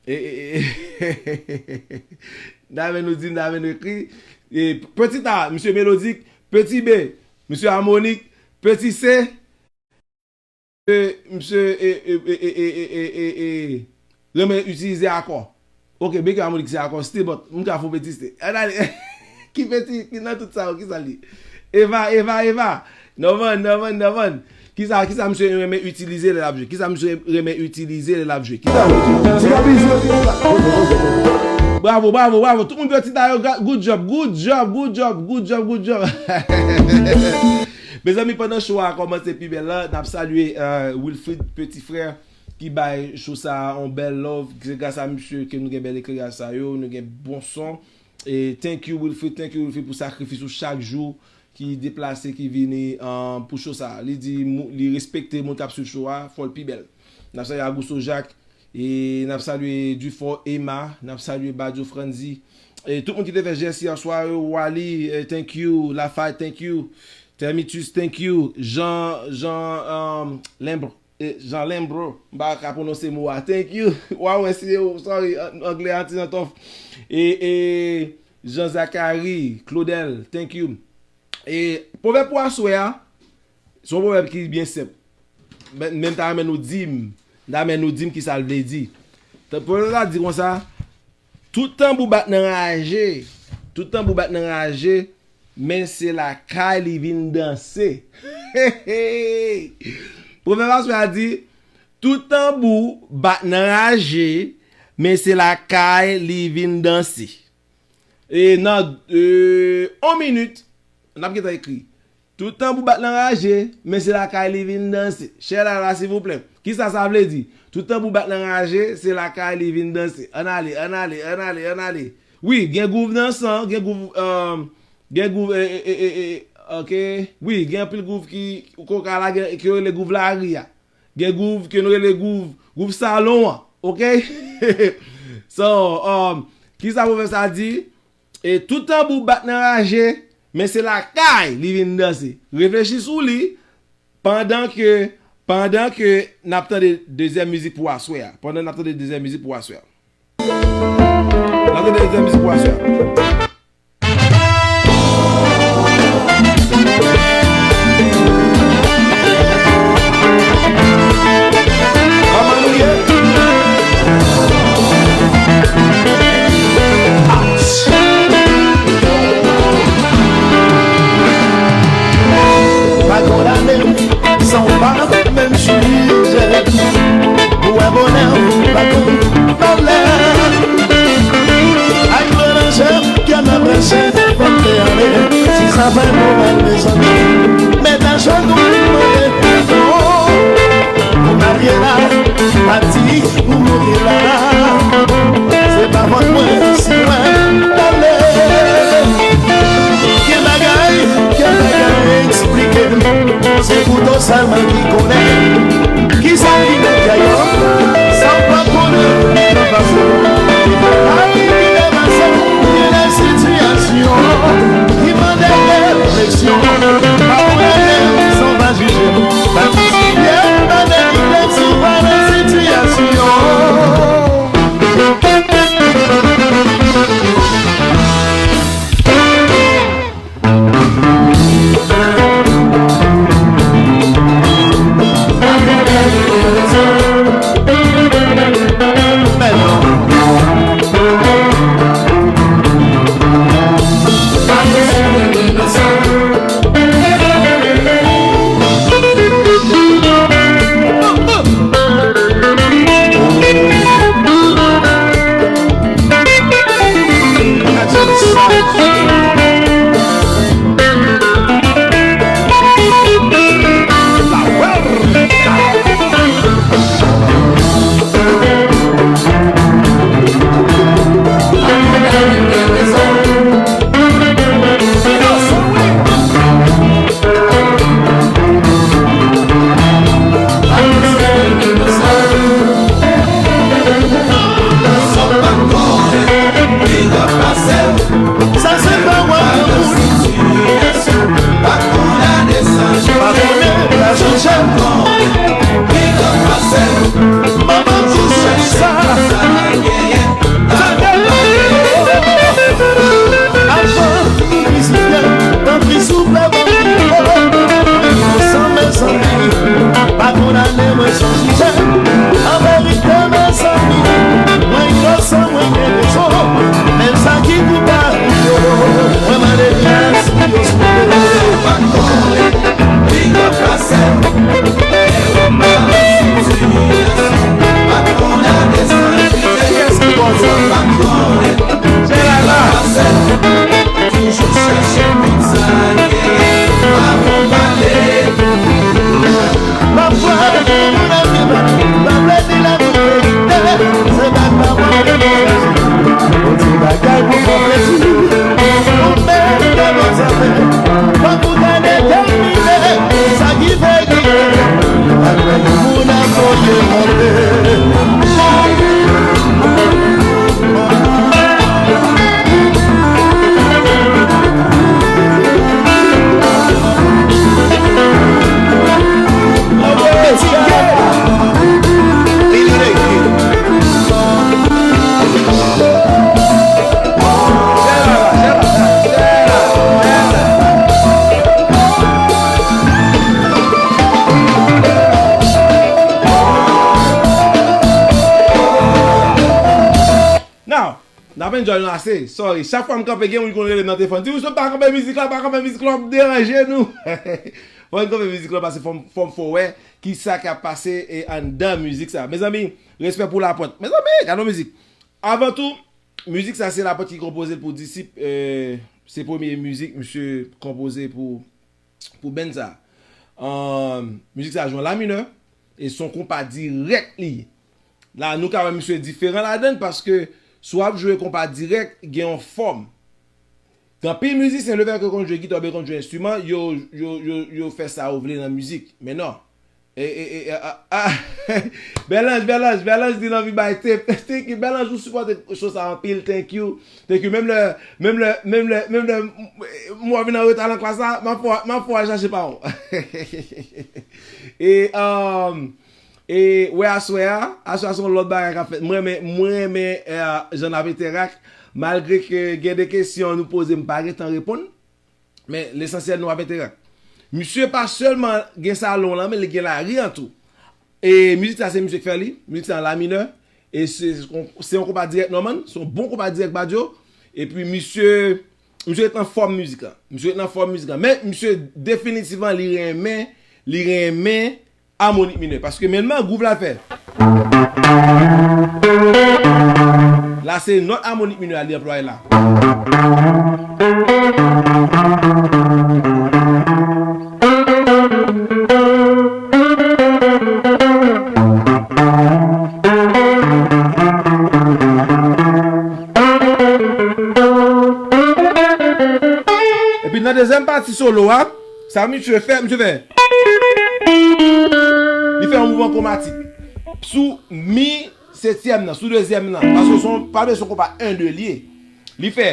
E, e, e, n ta renmen nou di, n ta renmen nou ekri. E, Petit A, misye melodik. Petit B, misye amonik. Petit C, e, misye, e, e, renmen itilize akò. Ok, byen ke amonik se akò, stay, but m ka fè yon peti stay. Ann ale. Ki peti, ki nan tout sa yo, ki sa l ye? Eva, Eva, Eva. Norman, Norman, Norman. Kisa, kisa misye renmen itilize lè l ap jwe? Kisa misye renmen itilize lè l ap jwe? Kisa? Bravo, bravo, bravo. Tout moun Petit A yo, good job, good job, good job, good job, good job. Mezanmi, pandan show a kòmanse pi bèl la, n ap salye, euh, Wilfrid, peti frè, ki bay show sa a yon bèl love. Se gras a misye ke nou gen bèl ekleraj sa yo, nou gen bon son. E thank you, Wilfrid, thank you, Wilfrid, pou sakrifis ou chak jou ki deplase, ki vini, um, pou show sa a. Li di mou-, li respekte moun k ap swiv show a, fò l pi bèl. N ap salye Agousto Jacques, e n ap salye Dufort Emma, n ap salye Badio Franzi. E tout moun ki te fè jès yè swa yo, Wally, eh, thank you, Lafay, thank you, Termitus, thank you, Jean, Jean, um, Lembre, eh, Jean Lembre, m pa ka pwononse mo a, thank you, Wawen, si, sorry, an-, anglè a ti jan tough, e, e, Jean Zachary, Claudel, thank you. E pwovèb pou aswè a, Se yon pwovèb ki byen senp. Men, men m ta renmen nou di m, m ta renmen nou di m ki sa l vle di. Tan-, pwovèb la di konsa, tout tanbou bat nan raje, tout tanbou bat nan raje, men se lakay li vin danse. Pwovèb aswè a di, tout tanbou bat nan raje, men se lakay li vin danse. E nan, e, yon minit, n ap gentan ekri. Tout tanbou bat nan raje, men se lakay li vin danse. Chè la la, silvouplè. Kisa sa vle di? Tout tanbou bat nan raje, se lakay li vin danse. Ann ale, ann ale, ann ale, ann ale. Wi, gen gwouv dansan, gen gwouv, um, gen gwouv, e, e, e, e, e, ok. Wi, gen anpil gwouv ki, ke w ka lage, ke yo rele gwouv lari a. Gen gwouv ke nou rele gwouv, gwouv salon an, ok? So, um, kisa pwovèb sa di? E tout tanbou bat nan raje, men se lakay li vin danse. Reflechi sou li pandan ke, pandan ke n ap tande dezyèm mizik pou aswè a. Pandan n ap tande dezyèm mizik pou aswè a. N ap tande dezyèm mizik pou aswè a. Kòman nou ye? Pa kondane m san w pa menm chanje. Pou wè bonè w pa konn malè. Ak gwo nan je m, kè m ap rache, fò m te ale. Si sa fè nou mal, mezanmi, met ajenou, mande padon. Ou marye la, pati, ou mouri la. Se pa fòt mwen si mwen t ale. Gen bagay, gen bagay eksplike m. Se kouto sèlman ki konnen. Kisa ki nan kè yo? Sa w pa konnen, li nan pase w. Li pa ka evite pase w. Gen de sitiyasyon ki mande refleksyon. Pa kondane m san w pa jije m. Pa kondane m san w pa nan sitiyasyon. Sa se pawòl moun. Pa konnen, pa jije. Manman di sa. Avan nou vizite, tanpri souple ban m mikwo. Mwen inosan, mezanmi. Pa kondane mwen san jije. An verite, mezanmi, mwen inosan, mwen gen rezon. Men sa ki koupab yo, mwen mande gras pou yo souple. Pa konnen, big up pase. Kiyès ki kòz sa? Se la la. Toujou chèche moun sa ye, pa konpare. Pafwa, moun ap viv, pa vle di la verite. Se pa pawòl ki bon. Yon ti bagay pou fè plezi. Ou menm, kè bon sa fè. Fòk ou ta detèmine. Sa ki fè ki Apre moun ap voye monte. Enjoy nou ase, sorry. Chak fwa m kanpe, gen moun ki konn rele m nan telefòn. Di, "Wilson, pa kanpe mizik la, pa kanpe mizik la, w ap deranje nou." Fò n kanpe mizik la, paske fò m, fò m fè w wè ki sa k ap pase e anndan mizik sa. Mezanmi, respè pou Lapòt. Mezanmi, gade yon mizik. Avan tou, mizik sa se Lapòt ki konpoze l pou Disip. E, se premye mizik misye konpoze pou, pou band sa. Ahn, mizik sa jwe an la minè. E se yon konpa dirèk li ye. La, nou ka wè misye diferan ladan l, paske si w ap jwe konpa dirèk, gen yon fòm. Gen anpil mizisyen, lefètke yo konn jwe gita oubyen konn jwe enstriman, yo, yo, yo, yo fè sa yo vle nan mizik. Men non. E, e, e, a, a, a. Bèlanj, Bèlanj, Bèlanj di l anvi bay tape. Thank you, Bèlanj, ou sipòte show sa anpil, thank you. Thank you. Menm lè, menm lè, menm lè, menm lè m, m, m wè w vin an reta nan klas la, m ap fè w, m ap fè w al chache pa w. E, um, e, wè aswè a, aswè a se yon lòt bagay k ap fèt. Mwen renmen, mwen renmen, eh, jan n ap entèrak. Malgre ke gen de kesyon nou poze, m pa gentan reponn. Men lesansyèl nou ap entèrak. Misye pa sèlman gen salon lan, men li gen lari an tou. E mizik sa se misye k fè li, mizik sa an la minè. E se, se yon konpa dirèk Norman, se yon bon konpa dirèk Badio. Epi misye, misye ret nan fòm mizik la. Misye ret nan fòm mizik la. Men misye definitivman li renmen, li renmen amonik minè. Paske men nan gwouv la l fè. La se nòt amonik minè a li anplwaye la. Epi nan dezyèm pati solo a, sa misye fè, misye fè. Li fè yon mouvman kwomatik. Sou mi setyèm nan, sou dezyèm nan. Paske se yon, pa vle se yon konpa en de li ye. Li fè.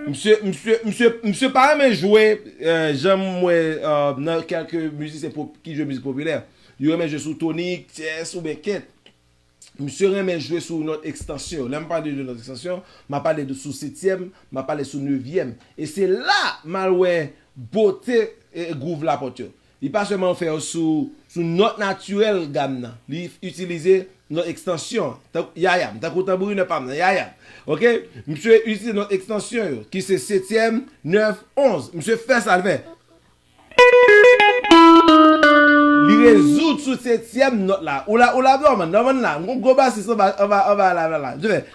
Misye, misye, misye, misye pa renmen jwe, eh, jan m wè, eh, nan kèlke mizisyen pop-, ki jwe mizik popilè. Yo renmen jwe sou tonik, tyès oubyen kent. Misye renmen jwe sou nòt ekstansyon. Lè m pale de nòt ekstansyon, m ap pale de sou setyèm, m ap pale sou nevyèm. E se la m al wè bote, e, gwouv Lapòt yo. Li pa sèlman fè yo sou, sou nòt natirèl gam nan. Li itilize nòt ekstansyon. Tank-, yayam. Tankou tanbourinè pa m nan, yayam. Oke? Misye itilize nòt ekstansyon yo, ki se setyèm, nèf, onz. Misye fè sa l fè. Li rezoud sou setyèm nòt la. Ou la, ou la, Norman, Norman la. M gon gwo basis anba, anba, anba la, la, la. Je vais.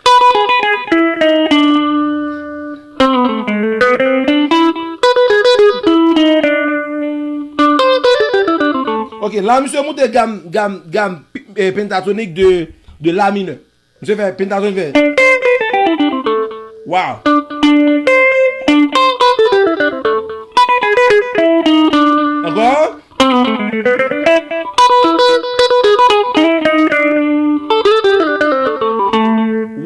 Ok, la, misye moute gam, gam, gam, eh, pentatonik de, de la minè. Misye fè pentatonik, fè. Wow. Ankò.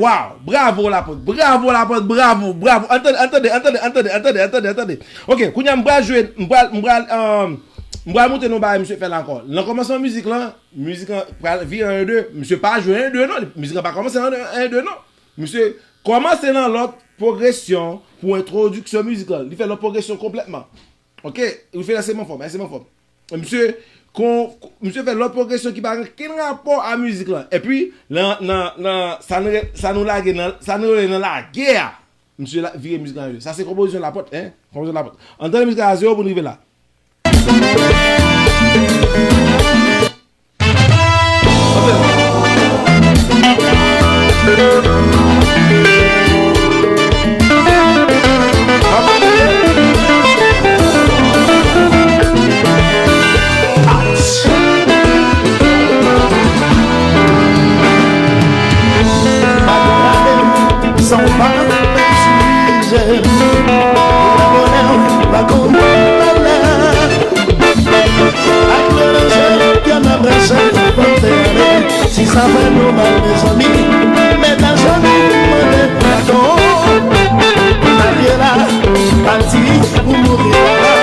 Wow. Bravo, Lapòt. Bravo, Lapòt. Bravo, bravo. Ann tande, ann tande, ann tande, ann tande, ann tande, ann tande, ann tande. Ok, kounye a m pral jwe, m pral, m pral, um, m pral montre nou bagay misye fè la ankò. Nan kòmansman mizik lan, mizik lan pral vire an en de. Misye pa jwe en de non. Mizik lan pa kòmanse an en de non. Misye kòmanse nan lòt pwogresyon pou entwodiksyon mizik lan. Li fè lòt pwogresyon konplètman. Ok? Li fè la se menm fòm, se menm fòm. Misye, kon, misye fè lòt pwogresyon ki pa gen okenn rapò a mizik lan. Epi, nan, nan, nan, sa nou, sa nou lage nan, sa nou rele nan lage a. Misye la, vire mizik lan an de. Sa se konpozisyon Lapòt, en? Konpozisyon Lapòt. Ann tande mizik la a zewo pou n rive la. San w pa sijè, la bonè pa konn talè. Ak melanjè, pye nan branchè, fòm te ale. Si sa fè nou mal, mezanmi, mèt a zanmi mande padon. Malgre la, pati pou mouri la.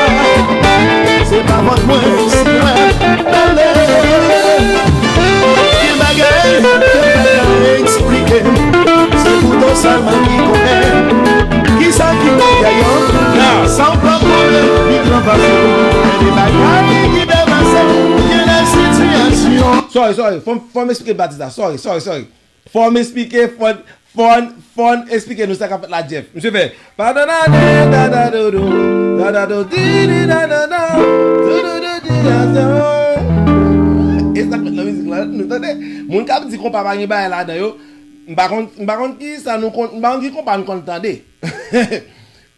Se pa fòt mwen si mwen pale. Gen bagay ke m pa ka eksplike. Se Boudo sèlman ki konnen. Kisa ki te fè yo? Sa w pa konnen, li pran pase. Gen de bagay ki depase. Gen de sitiyasyon. Sorry, sorry. Fò m, fò m eksplike batis la. Sorry, sorry, sorry. Fò m esplike, fò n, fò n, fò n esplike nou sa k ap fèt la, Jeff. Misye fè, padanane, dadadodo, dadado, didi, danana, doudoudidi, asan. E sa k fèt nan mizik la, nou tande? Moun k ap di konpa pa gen bagay ladan yo, m pa konn, m pa konn ki sa nou konn, m pa konn ki konpa nou konn tande.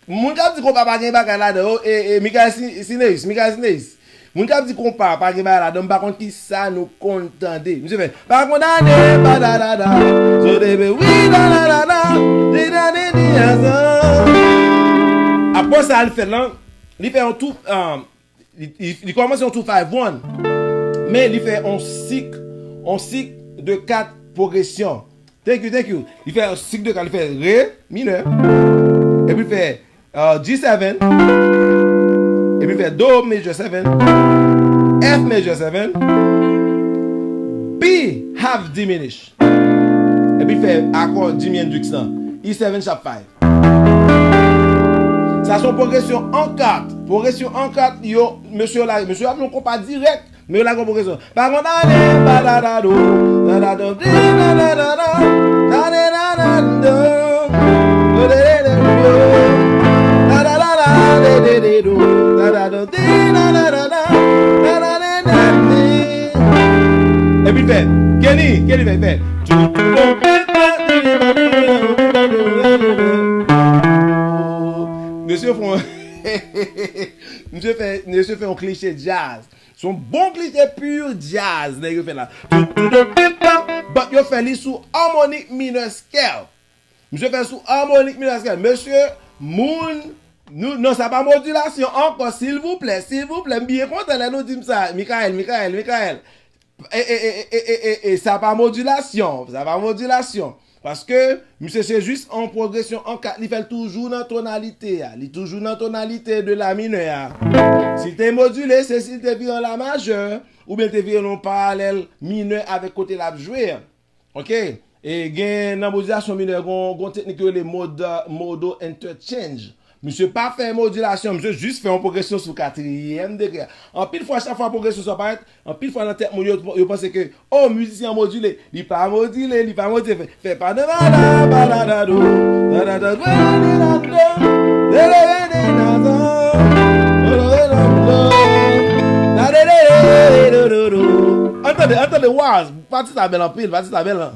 Moun k ap di konpa pa gen bagay ladan yo, e, e, Michael Si-, Sineus, Michael Sineus. Moun k ap di konpa pa gen bagay ladan, m pa konn ki sa nou konn tande. Misye fè, pa kondane, pa dadada, so debe, wi, dadadada, di dane, di asan. Apre sa, li fè lan, li fè yon tou, um, li, li, li kòmanse yon two five one, men li fè yon sik, yon sik de kat pwogresyon. Thank you, thank you. Li fè sik de kat, li fè re minè, epi li fè, uh, G seven, epi li fè do major seven, F major seven, B half diminish, epi li fè akò Jimi Hendrix lan, E seven sharp five. Sa se yon pwogresyon an kat. Pwogresyon an kat, yo, mesye yo la, mesye yo ap yon konpa dirèk, men yo la gon pwogresyon. Pa kondane, pa dadado, dadado, di dadadada, dade dadado, do de de de do, dadadada, de de de do, dadado, di dadadada, dadade dade. Epi fè, Kenny, Kenny fè, fè. Mesye fè, misye fè, misye fè yon kliche djaz. Se yon bon kliche pur djaz nèg yo fè la. But yo fè li sou harmonic minor scale. Misye fè sou harmonic minor scale. Mesye, moun, nou, non, sa pa modilasyon ankò, silvouplè, silvouplè. M byen kontan lè nou di m sa. Michael, Michael, Michael. E, e, e, e, e, e, e, sa pa modilasyon, sa pa modilasyon. Paske misye se jis an pwogresyon an kat, li fè l toujou nan tonalite a, li toujou nan tonalite de la minè a. Si l te modile, se si l te vire an la majè, oubyen l te vire nan yon paralèl minè avèk kote l ap jwe a. Ok? E gen nan modilasyon minè, gon, gon teknik yo rele mod-, modo interchange. Misye pa fè modilasyon, misye jis fè yon pwogresyon sou katriyèm degre. Anpil fwa, chak fwa pwogresyon sa parèt, anpil fwa nan tèt moun yo, yo panse ke, oh, mizisyen an modile. Li pa modile, li pa modile. Fè, fè pa nan la la, pa la la do, la la do, la la do, la la do, la la do, la la do, la la do. Ann tande, ann tande, waw, pati sa bèl anpil, pati sa bèl, an.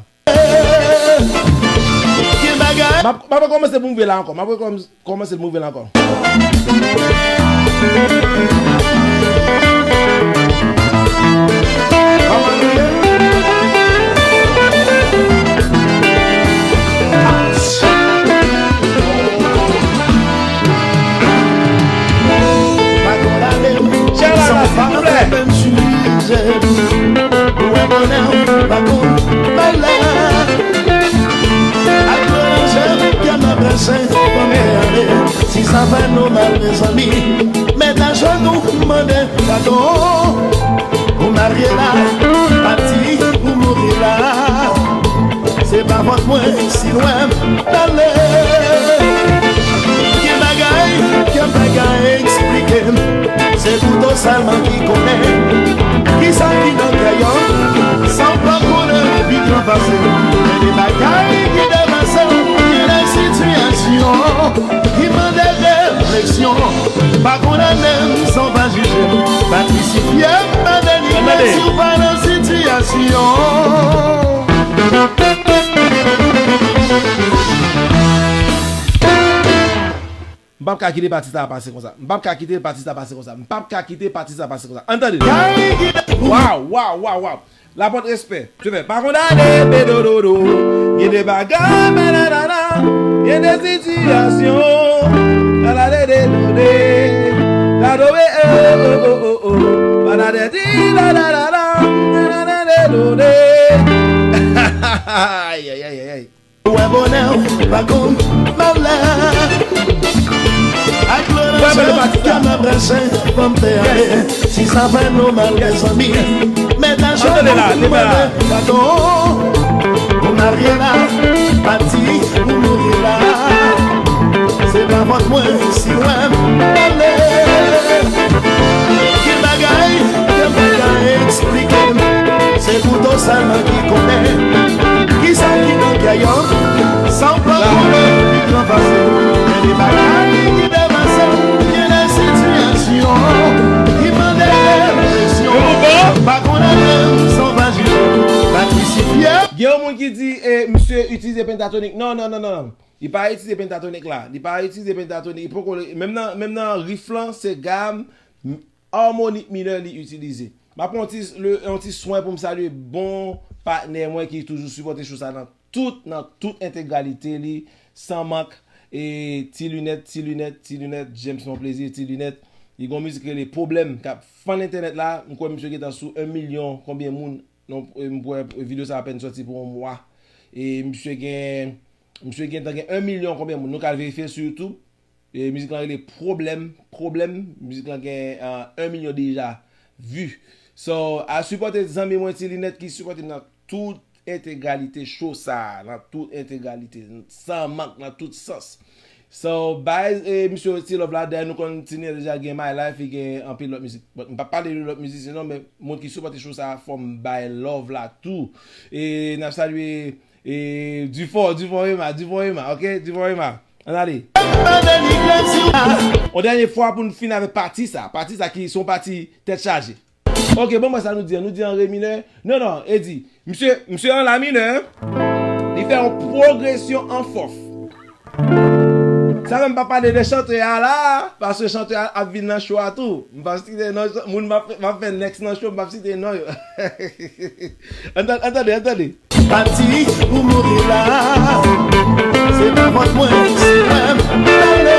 M ap, m ap rekòmanse move la ankò. M ap rekòm-, kòmanse move la ankò. Ou wè bonè w pa konn malè. Ak gwo lajè, kè m ap brase, fò m te ale. Si sa fè nou mal, mezanmi, met ajenou, mande padon. Ou marye la, pati, ou mouri la. Se pa fòt mwen si lwen m t ale. Gen bagay, gen bagay eksplike m. Se kouto sèlman ki konnen. Kisa ki nan kè yo, san w pa konnen, pi gran pase. Gen de bagay ki depase w, gen de sitiyasyon ki mande refleksyon. Pa kondane m san w pa jije m. Pa krisifye m, pa denigre si w pa nan sitiyasyon. M p ap ka kite pati sa a pase konsa. M p ap ka kite pati sa a pase konsa. M p ap ka kite pati sa a pase konsa. Ann tande. Waw, waw, waw, waw. Lapòt respè. Je fè pa kondane, pedododo. Gen de bagay, nananana. Gen de sitiyasyon. Nananana, de, de, de. Dado, eh, oh, oh, oh, oh, oh. Nananana, di, nananana. Nananana, de, de, de. Ay, ay, ay, ay, ay. Ou wè bonè w pa konn malè. Ak lè nan jan kè m ap brase, fò m te ale. Si sa fè nou mal, mezanmi, met ajenou, mande padon. Ou marye la, pati, ou mouri la. Se pa fòt mwen si lwen m t ale. Gen bagay, gen bagay eksplike m. Se kouto sèlman ki konnen. Kisa Pentatonic, non, non, non, non, non. Li pa itilize pentatonic la. Li pa itilize pentatonic. Li poko, menm nan, menm nan riff lan, se gam m- armonik minè li itilize. M ap pran yon ti, le, yon ti swen pou m salye bon patnè mwen ki toujou sipòte show sa nan tout, nan tout entegralite li, san mank, e, Ti Linèt, Ti Linèt, Ti Linèt, James Monplaisir, Ti Linèt. Li gon mizik rele Pwoblèm k ap fann entènèt la. M kwè misye gentan sou yon milyon konbyen moun. Non, e, m kwè videyo sa apèn sòti pou yon mwa. E misye gen, misye gentan gen yon milyon konbyen moun. Nou ka al verifye l sou YouTube. E, mizik lan rele Pwoblèm, Pwoblèm. Mizik lan gen, ah, yon milyon deja vi. So, al sipòte zanmi mwen Ti Linèt ki sipòte m nan tout entegralite show sa, nan tout entegralite, san mank, nan tout sans. So, bay, e, misye ti love la, dèyè nou konn Ti Linèt deja gen My Life, li gen anpil lòt mizik. But, m p ap pale de lòt mizisyen non, men moun ki sipòte show sa, fò m bay love la tou. E, n ap salye, e, Dufort, Dufort Rema, Dufort Rema, ok? Dufort Rema. Ann ale. Yon dènye fwa pou n fin avèk pati sa. Pati sa ki se yon pati tèt chaje. Ok, bon, mwen sa nou di an. Nou di an re minè. Non, non, e di, misye, misye an la minè. Li fè yon pwogresyon an fòf. Sa menm pa pale de chantè a la, paske chantè a ap vin nan show a tou. M p ap site non, moun m ap, m ap fè next nan show, m p ap site non yo. Ann tan-, ann tande, ann tande. Pati pou mouri la, se pa fòt mwen, se mwen m pale.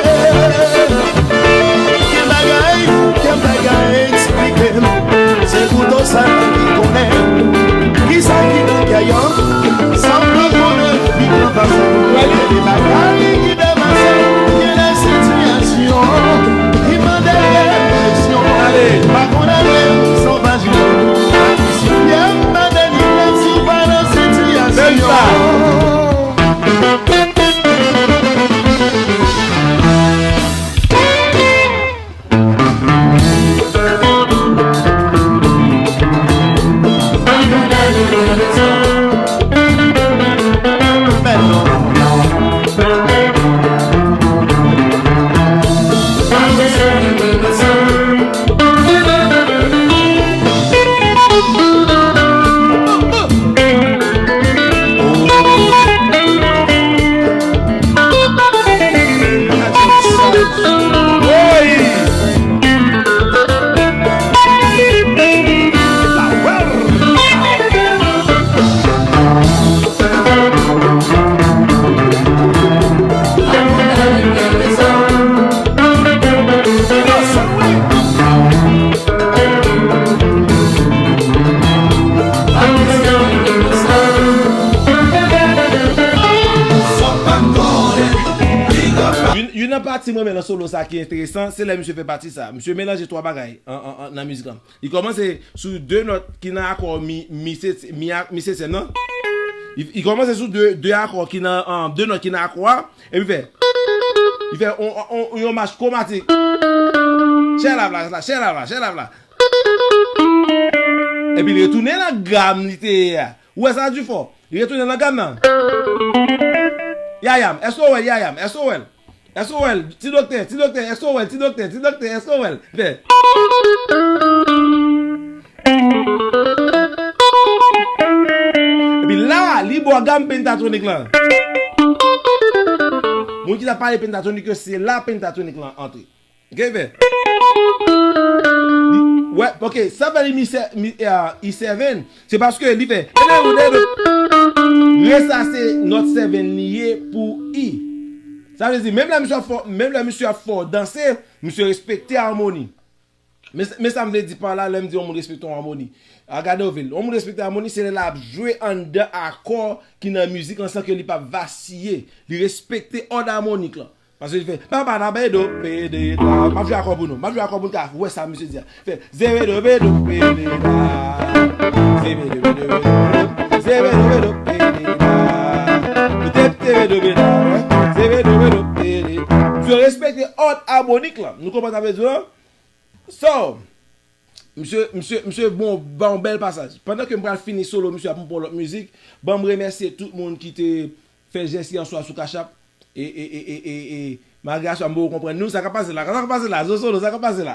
Ki bagay, ki bagay, eksplike m. Se kouto sa ki konnen. Kisa ki nan kè yo, san m pa konnen, ki pran pase. Ki bagay ki depase, gen de sitiyasyon ki mande refleksyon. Pa konnen, san pa jwenn. Bèl sa. Youn, youn nan pati mwen renmen nan solo sa ki enteresan, se lè misye fè pati sa. Misye melanje twa bagay an, an, an, nan mizik lan. Li kòmanse sou de nòt ki nan akò mi, mi, se, mi, a, mi setyèm nan. Li, li kòmanse sou de, de akò ki nan, an, de nòt ki nan akò a. Epi fè, li fè on, on, on, yon mach kwomatik. Chè la, la, la, chè la, la, chè la, la. Epi li retounen nan gam li te ye a. Ou wè sa Dufort? Li retounen nan gam nan. Yayam, èske w wè l, Yayam? Èske w wè l? Èske w wè l? Ti doktè, ti doktè, èske w wè l? Ti doktè, ti doktè, èske w wè l? Fè. Epi la, li ba w gam pentatonik lan. Moun ki t ap pale pentatonik yo, se la pentatonik lan antre. Ok, fè. Li, wè, ok, sa fè li mi sè-, mi, ah, E seven. Se paske li fè. Rès la se nòt seven li ye pou E. Sa vle di, menm lè misye ap fè, menm lè misye ap fè w danse, misye respekte amoni. Men, men sa m vle di pa la, lè m di yon moun respekte yon amoni. A, gade w vin. Yon moun respekte amoni, se lè l ap jwe anndan akò ki nan mizik lan san ke li p ap vasiye. Li respekte òd amonik lan. Paske li fè, pa pa la, bedo, pede, la. M ap jwe akò pou nou. M ap jwe akò pou nou ka wè sa misye di a. Fè, zebe do, bedo, pede, la. Zebe do, bedo, bedo. Zebe do, bedo, pede, la. Ou te, te, bedo, bedo, wè. Zebe do, bedo, pede. Misye respekte òd amonik lan. Nou konprann sa m vle di w lan? So, misye, misye, misye bon, ba yon bèl pasaj. Pandan ke m pral fini solo, misye ap pran lòt mizik, ban m remèsye tout moun ki te fè jès yè swa sou Cash App. E, e, e, e, e, e, malgre aswè m poko konprann nou, sa k ap pase la? Sa k ap pase la? Zo Solo, sa k ap pase la?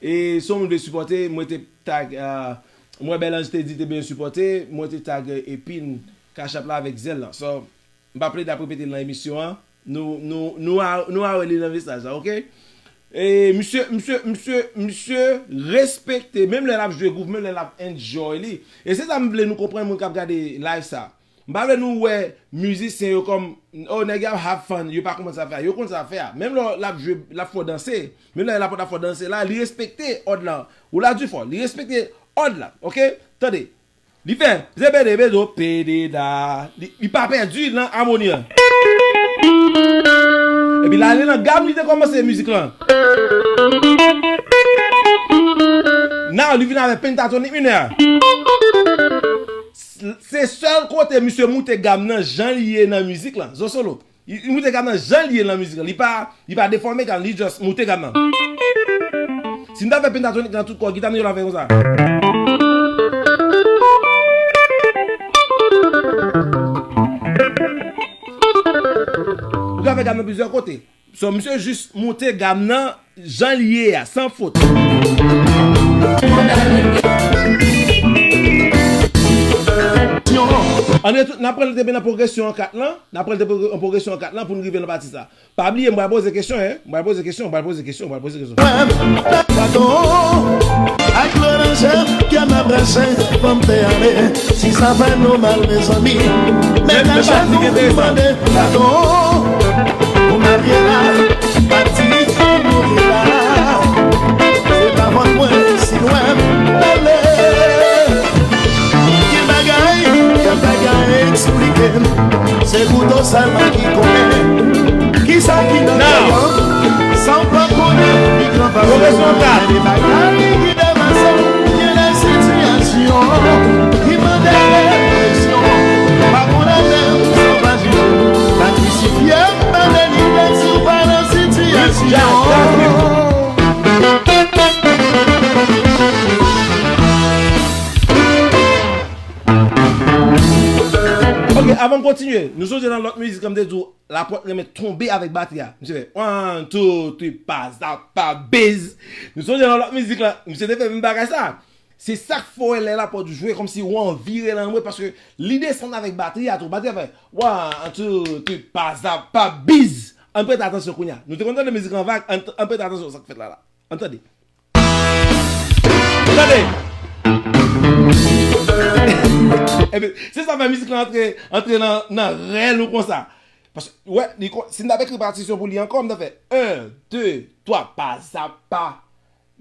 E, se yon moun vle sipòte, mwen te tag, ah, mwen Bèl Anj te di te bezwen sipòte, mwen te tag, eh, epin Cash App la avèk zèl la. So, M pa plede ap repete l nan emisyon an. Nou, nou, nou a, nou a wè li nan mesaj la, oke? E misye, misye, misye, misye respekte, menm lè l ap jwe groove, menm lè l ap enjoy li. E se sa m vle nou konprann, moun k ap gade live sa. M pa vle nou wè mizisyen yo kòm, oh, nèg yo ap have fun, yo pa konprann sa fè a. Yo konn sa fè a. Menm lè l ap jwe, l ap fè w danse, menm lè l ap, ap fè w danse la, li respekte òd la. Ou la di fò, li respekte òd la, oke? Tande. Li fè zebede bezo pededa. Li, li pa pèdi nan amoni an. Epi l ale nan gam li te kòmanse mizik lan. Now li vin avèk pentatonik minè a. Se sèl kote misye moute gam nan jan li ye nan mizik lan. Zo solo. Li, li moute gam nan jan li ye nan mizik lan. Li pa, li pa defòme gam, li just moute gam nan. Si m ta fè pentatonik nan tout kò, gita m yo la fè konsa. Ou ka fè gam nan plizyè kote. So, misye jis moute gam nan jan li ye a, san fot. Ann retou-, n ap pran l depi nan pwogresyon an kat lan, n ap pran l depi nan pwogresyon an kat lan pou n rive nan pati sa. Pa bliye, m pral poze kesyon, en. M pral poze kesyon, m pral poze kesyon, m pral poze kesyon. Pardon, ak loranje, kè m ap rache, fò m te ale. Si sa fè nou mal, mezanmi, men ta chwazi mande padon. Ou marye la, pati, ou mouri la. Se pa fòt mwen si lwen m ale. Gen bagay, gen bagay eksplike m. Se Boudo sèlman ki konnen. Kisa ki nan kè w? San w pa konnen, li pran pa. Gen de bagay ki depase w, gen de sitiyasyon ki mande refleksyon. Pa konn menm sovajite, pa krisifye m, pa delivre si w pa nan sitiyasyon. Ok, avan m kontinye, nou sonje nan lòt mizik la m te di w Laporte renmen tonbe avèk batri a. Misye fè one, two, three, pa zap, pa biz. Nou sonje nan lòt mizik la, misye te fè menm bagay sa. Se sa k fè w wè lè Laporte jwe kòmsi w anvi rele anmwe paske li desann avèk batri a tou. Batri a fè one, two, three, pa zap, pa biz. Ann prete atansyon kounye a. Nou te konn tande mizik la an vag, ann, ann prete atansyon sa k fèt la la. Ann tande. Tande. Ebyen, se sa fè mizik la antre, antre nan, nan rèl ou konsa. Paske, wè, li kon-, si n t ap ekri patisyon pou li ankò, m t ap fè un, deux, trois, pa zap, pa.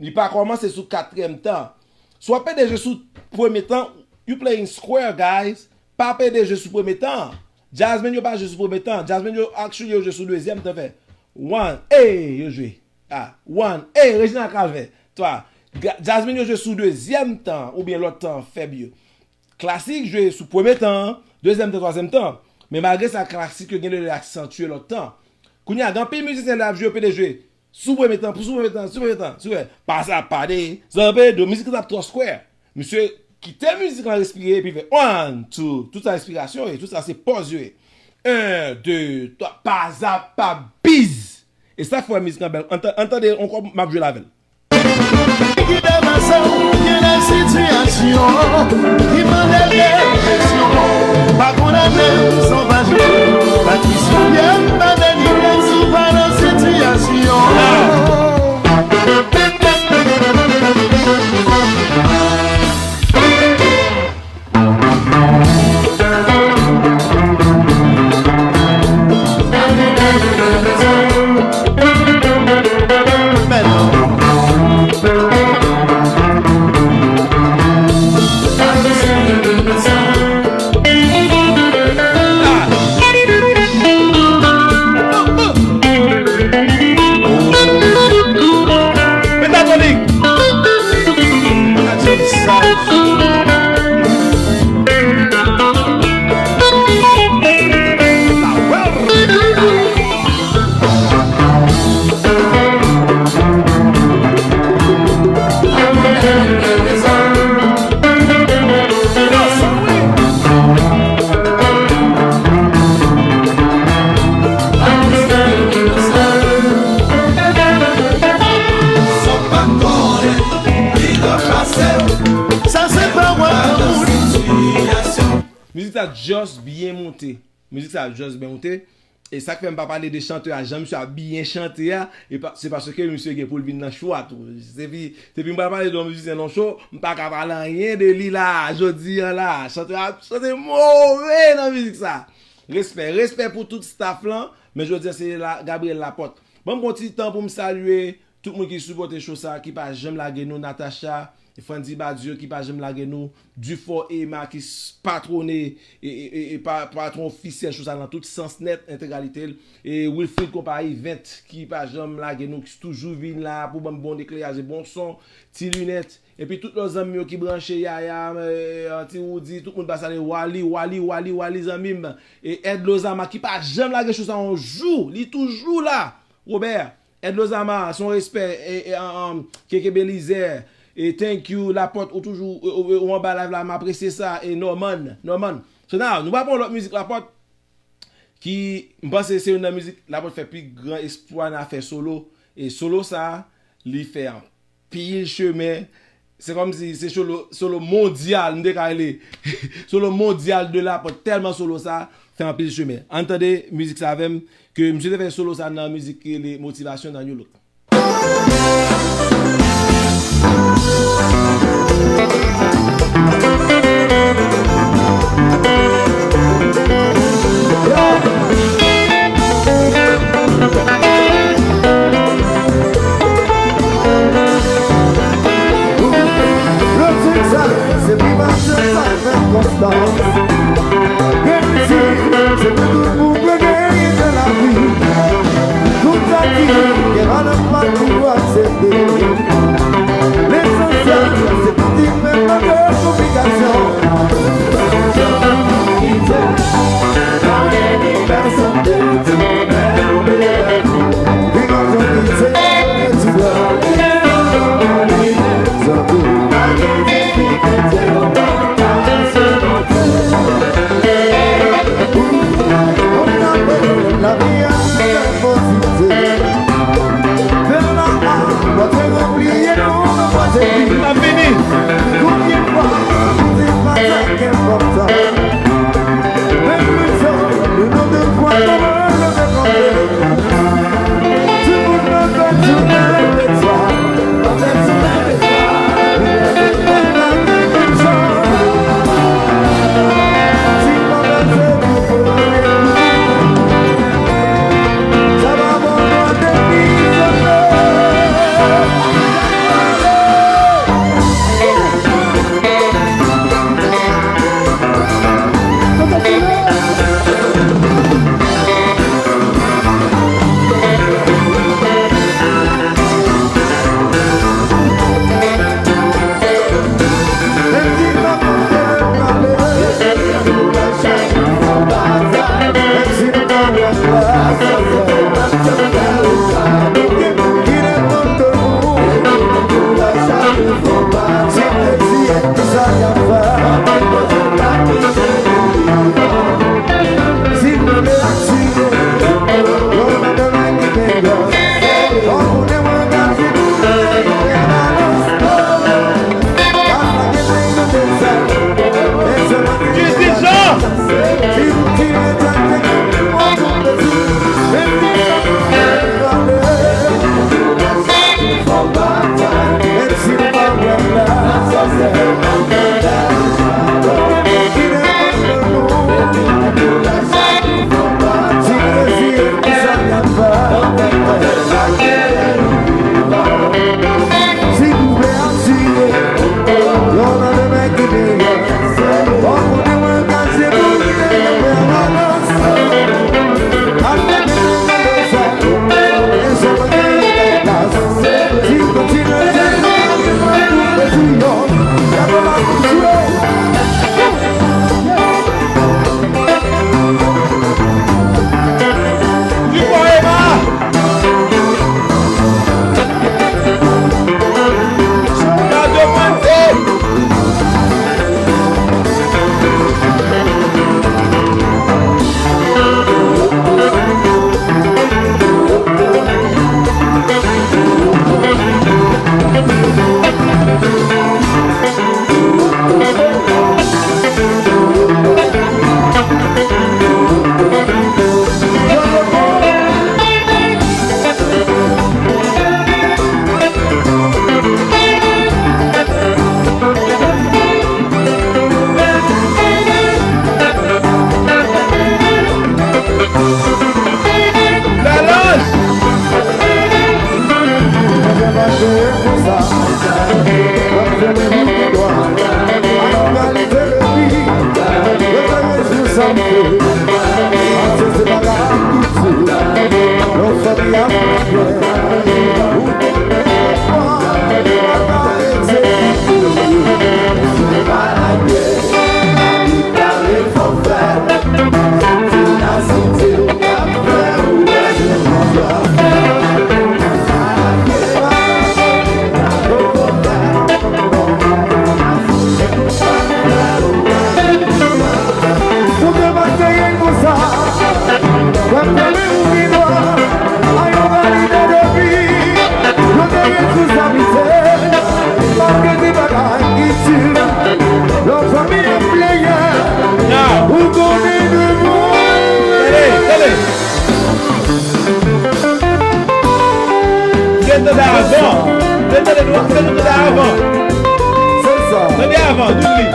Li pa kòmanse sou katriyèm tan. Si w ap pede jwe sou premye tan, you playing square, guys. Pa pede jwe sou premye tan. Jazzman yo pa jwe sou premye tan. Jazzman yo, actually, yo jwe sou dezyèm tan, fè one, ey, yo jwe. Ah, one, ey, Reginald Calvin. Twa, ga-, jazzman yo jwe sou dezyèm tan, oubyen lòt tan fèb yo. Klasik jwe sou premye tan, dezyèm tan, twazyèm tan. Men malgre sa, klasik yo gen lè aksantye lòt tan. Kounye a, gen anpil mizisyen lè y ap jwe, yo pede jwe sou premye tan, pou sou premye tan, sou premye tan, sou premye. Pa sa, pa de, zanbedo, mizik la t ap twò square. Misye kite mizik lan respire, epi fè one, two, tout sa respirasyon yo ye, tout sa se pòz yo ye. Un, deux, trois, pa zap, pa biz. E sa k fè mizik lan bèl. Ann tan-, ann tande ankò, m ap jwe l avè l. Ki depase w, gen de sitiyasyon ki mande refleksyon. Pa kondane m san pa jije, pa krisifye m, pa delivre m si w pa nan sitiyasyon. Pentatonik. Sa se pawòl lanmou. Mizik sa just byen monte. Mizik sa just byen moute. E sa k fè m pa pale de chantè a, jan misye ap byen chante a, e pa, se paske misye gen pou l vin nan cho a tou. Se pi, depi m pral pale de yon mizisyen nan cho, m pa ka pale anyen de li la, jodi a la. Chantè a ap chante move nan mizik sa. Respè, respè pou tout staff lan, men jodi a se la, Gabriel Laporte. Ban m pran ti tan pou m salye tout moun ki sipòte cho sa, ki pa janm lage nou, Natacha, Frandy Badio ki pa janm lage nou, Dufort Emma ki s-, patwone, e, e, e, e pa, patwon ofisyèl cho sa nan tout sans nèt, entegralite l, e Wilfrid Konpayi Vent ki pa janm lage nou, ki toujou vin la pou ban m bon ekleraj e bon son, Ti Linèt, epi tout lòt zanmi yo ki branche, Yaya, e, Ti Woody, tout moun pa salye, Wally, Wally, Wally, Wally zanmi m, e Ed Lozama ki pa janm lage cho sa yon jou, li toujou la, Robert, Ed Lozama, se yon respè, e, e, um, um, Keke Belizaire, e thank you, Laporte, ou toujou, ou, ou, ou anba live la, m apresye sa, e Norman, Norman. So now, nou va pran lòt mizik Laporte, ki, m panse se youn nan mizik Laporte fè pi gran eksplwa nan afè solo, e solo sa, li fè anpil chemen, se kòmsi se solo, solo mondyal, m te ka rele solo mondyal de Laporte, tèlman solo sa fè anpil chemen. Ann tande mizik sa avè m, ke misye te fè solo sa nan mizik ki rele Motivasyon nan New Look. Tout sa ki gen pa nan pa pou aksepte. Lesansyèl, se pou di men mande konplikasyon. Pèsonn te di men ou byen. Li konn jan ki se ti bwa. Ou te pa te gen konsa. Wè, m te vin ouvri dwa a yon valide depi. Yo te gen sou sa misye. M ap rete bagay itil. Lòt fanmi ap plenyen. Ou konnen de mwen. Tande, tande. Gen tande avan. Gen tande nou, gen nou tande avan. Se sa. Tande avan, doub li.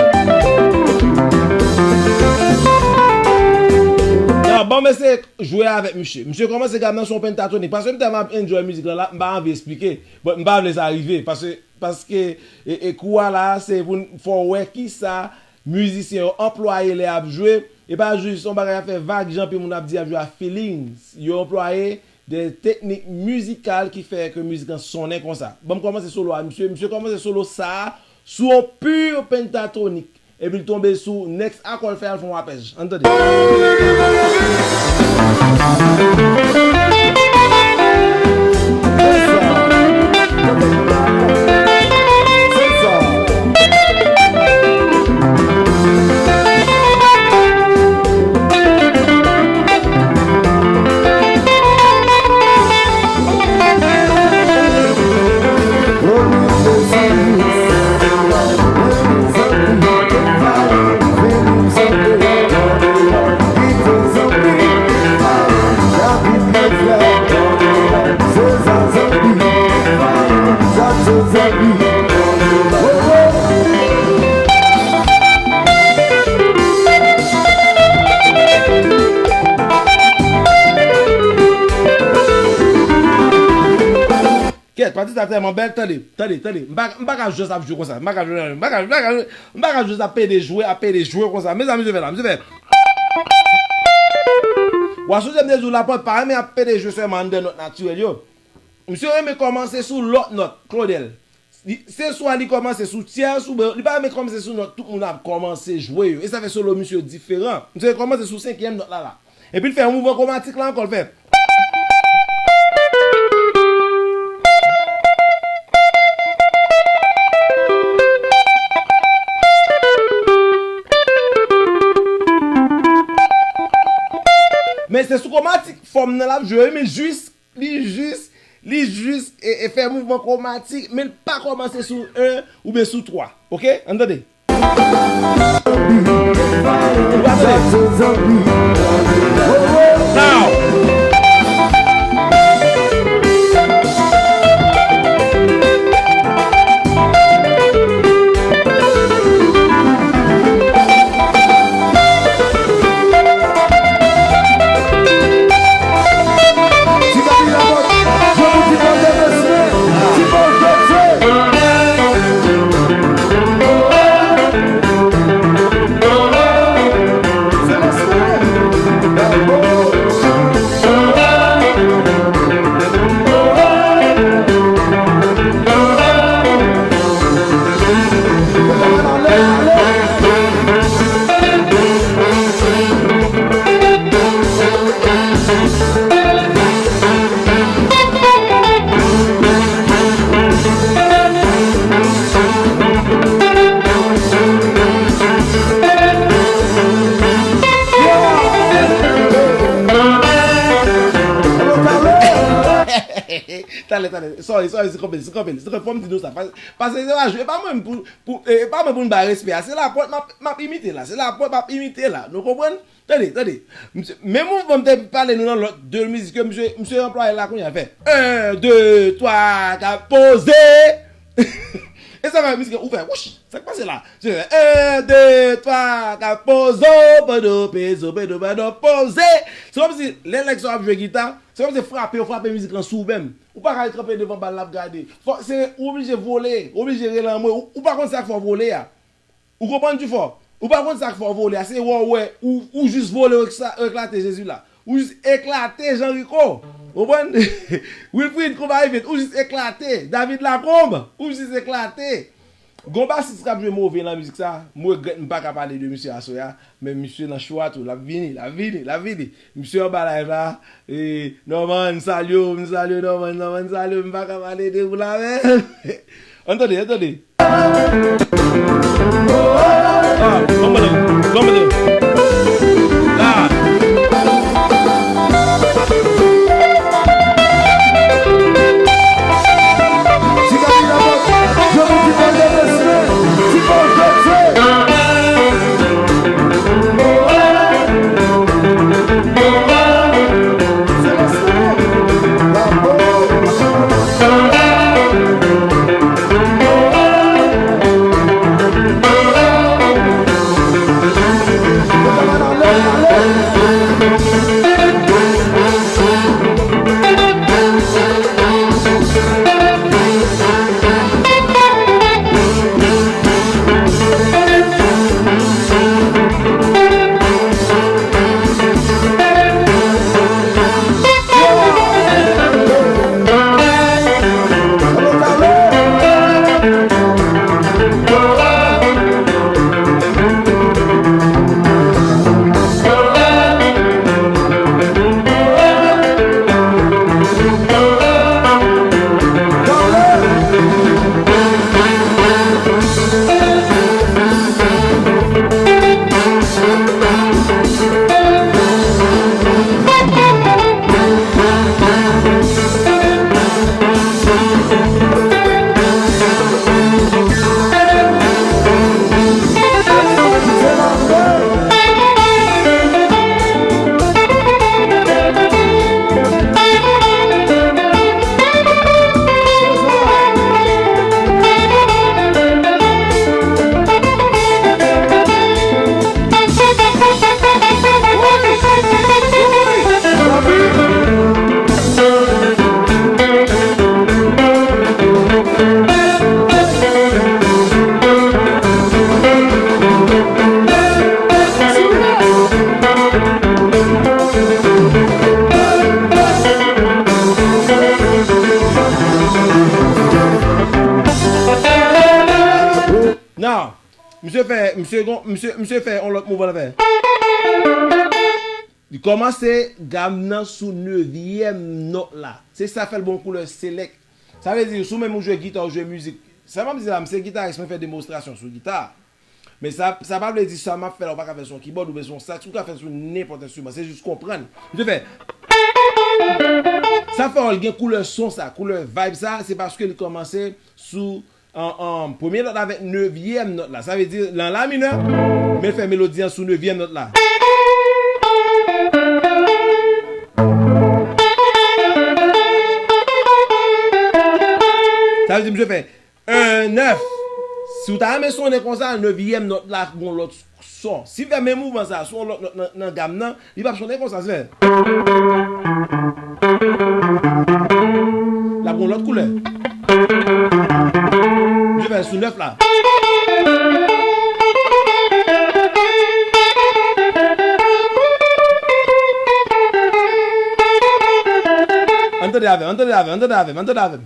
Nan, ban m eseye jwe avèk misye. Misye kòmanse gade m nan se yon pentatonik. Paske m tèlman ap enjoy mizik lan la, m pa anvi esplike. But m pa vle sa rive. Paske, paske, e, e kou a la, se pou n fè w wè kisa mizisyen yo anplwaye lè y ap jwe. E pa jis yon bagay y ap fè vag, jan anpil moun ap di y ap jwe a feelings. Yo anplwaye de teknik mizikal ki fè ke mizik lan sonnen konsa. Ban m kòmanse solo a misye. Misye kòmanse solo sa a sou yon pur pentatonik. Epi l tonbe sou next akò, l fè al fè yon apèj. Ann tande. Kèt, pati sa tèlman bèl, tande, tande, tande. M pa, m pa ka jis ap jwe konsa. M pa ka jwe, m pa ka, m pa ka, m pa ka jis ap pede jwe, ap pede jwe konsa. Mezanmi, misye fè la, misye fè. W a sonje m te di w Laporte pa renmen ap pede jwe sèlman anndan nòt natirèl yo. Misye renmen kòmanse sou lòt nòt, Claudel. Li, se swa li kòmanse sou tyès oubyen li pa renmen kòmanse sou nòt tout moun ap kòmanse jwe yo. E sa fè solo misye diferan. Misye kòmanse sou senkyèm nòt la la. Epi l fè yon mouvman kwomatik la ankò, l fè. Men se sou kwomatik fòm nan l ap jwe, men jis Li jis, li jis e, e fè mouvman kwomatik, men l pa kòmanse sou en oubyen sou twa. Oke? Ann tande. Ou pa tande? Now. Talè, talè. Sorry, sorry, se konpil, se konpil, se konpil. Fò m di nou sa. Pas-, paske se pa jwe, e pa mwen pou, pou, e pa mwen pou n bay respè a. Se Laporte m ap, m ap imite la. Se Laporte m ap imite la. Nou konprann? Tande, tande. Misye, men mouvman m te pale nou nan lòt de mizik yo, misye, misye anplwaye la kounye a, fè en, de, twa, kat, poze. E sa fè mizik ou fè wouch, sa k pase la? Misye fè en, de, twa, kat, pozo, podo, pezo, pedo, pedo, poze. Se kòmsi lè nèg sa ap jwe gita, se kòmsi frape yo frape mizik lan sou ou menm. Ou pa ka kanpe devan bal la ap gade. Fò, se, ou oblije vole, ou oblije rele anmwe. Ou, ou pa konn sa k fè w vole a. Ou konprann, Difò? Ou pa konn sa k fè w vole a, se wè w wè, ou, ou jis vole, ou eksa-, ou eklate Jezi la. Ou jis eklate Jan Riko. Ou konprann? Wilfrid, konbyen vit, ou jis eklate. David Lacombe, ou jis eklate. Gon basis k ap jwe move nan mizik sa, m regrèt m pa ka pale de misye aswè a, men misye nan show a tou, l ap vini, l ap vini, l ap vini. Misye anba live la, e, Norman, m salye w, m salye w, Norman, Norman, m salye w, m pa ka pale de ou la menm. Ann tande, ann tande. Ah, kòman, kòman, la. Now, misye fè, misye gon, misye, misye fè yon lòt mouvman l fè. Li kòmanse gam nan sou nevyèm nòt la. Se sa fè l ba w koulè select. Sa vle di, si w menm ou jwe gita, ou jwe mizik. Sa m ap di la, m se gitaris, mwen fè demonstrasyon sou gita. Men sa, sa pa vle di sa m ap fè la, ou pa ka fè sou yon keyboard oubyen sou yon sax, ou ka fè sou nenpòt enstriman. Se jis konprann. Misye fè. Sa fè w gen koulè son sa, koulè vibe sa, se paske li kòmanse sou an, an, premye nòt avèk nevyèm nòt la. Sa vle di, nan la minè, men l fè melodi an sou nevyèm nòt la. Sa vle di, misye fè en, nèf. Si w ta renmen sonnen konsa, nevyèm nòt la gon lòt son. Si fè menm mouvman sa sou yon lòt nòt nan, nan gam nan, li p ap sonnen konsa, se fè. L ap gon lòt koulè. Misye fè sou nèf la. Ann tande avè m, ann tande avè m, ann tande avè m, ann tande avè m.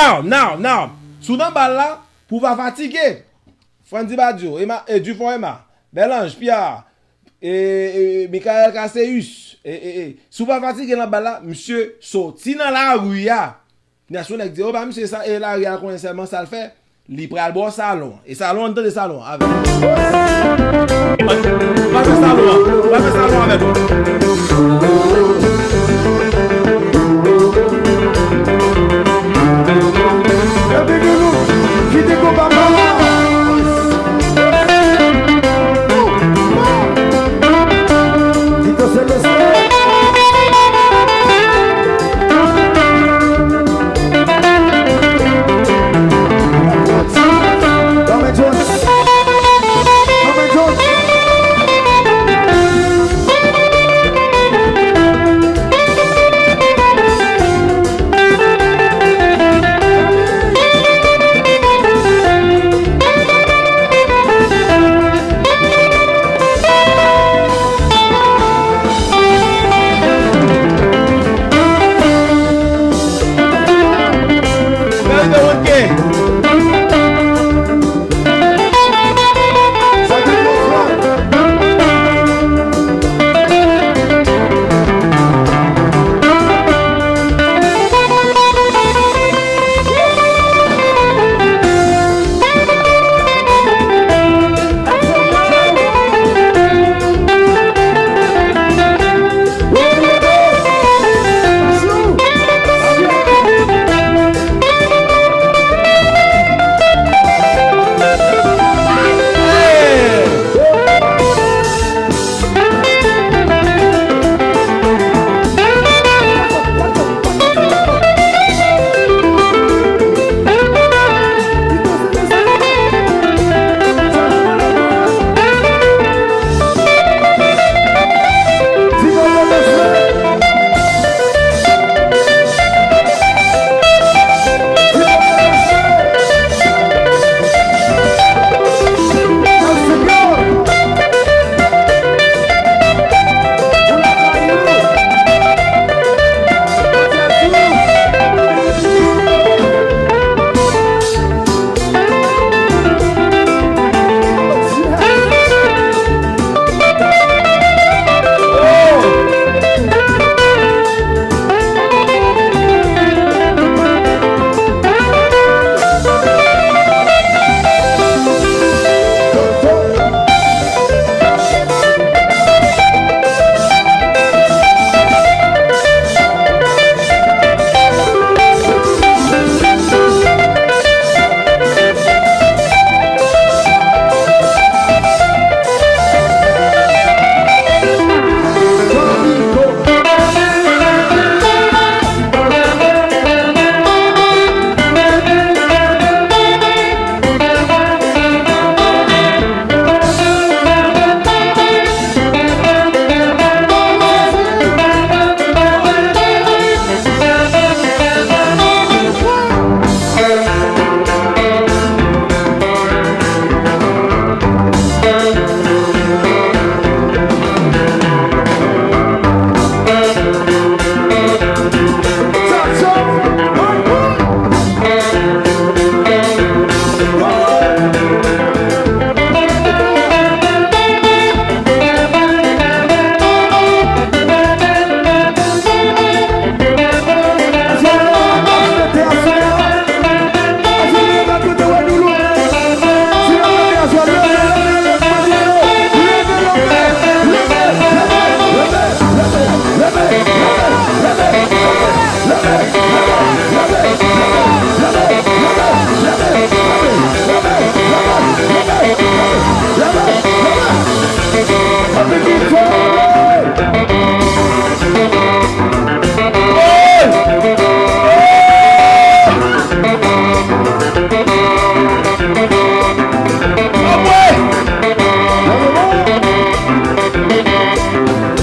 Now, now, now. Si w nan bal la, pou w pa fatige. Frandy Badio, Emma, eh, Dufort Emma, Bèlanj Pierre, eh, eh, Michael Casséus, eh, eh, eh. Si w pa fatige nan bal la, misye soti nan lari a. Nasyon nèg di, o ba misye sa, e lari a konnen sèlman sa l fè, li pral bò salon an. E salon an, tande salon an, avè. Pase salon an, pase salon an avè nou. Kite konpa pa la. Kite se mesye. Dame Jones. Dame Jones.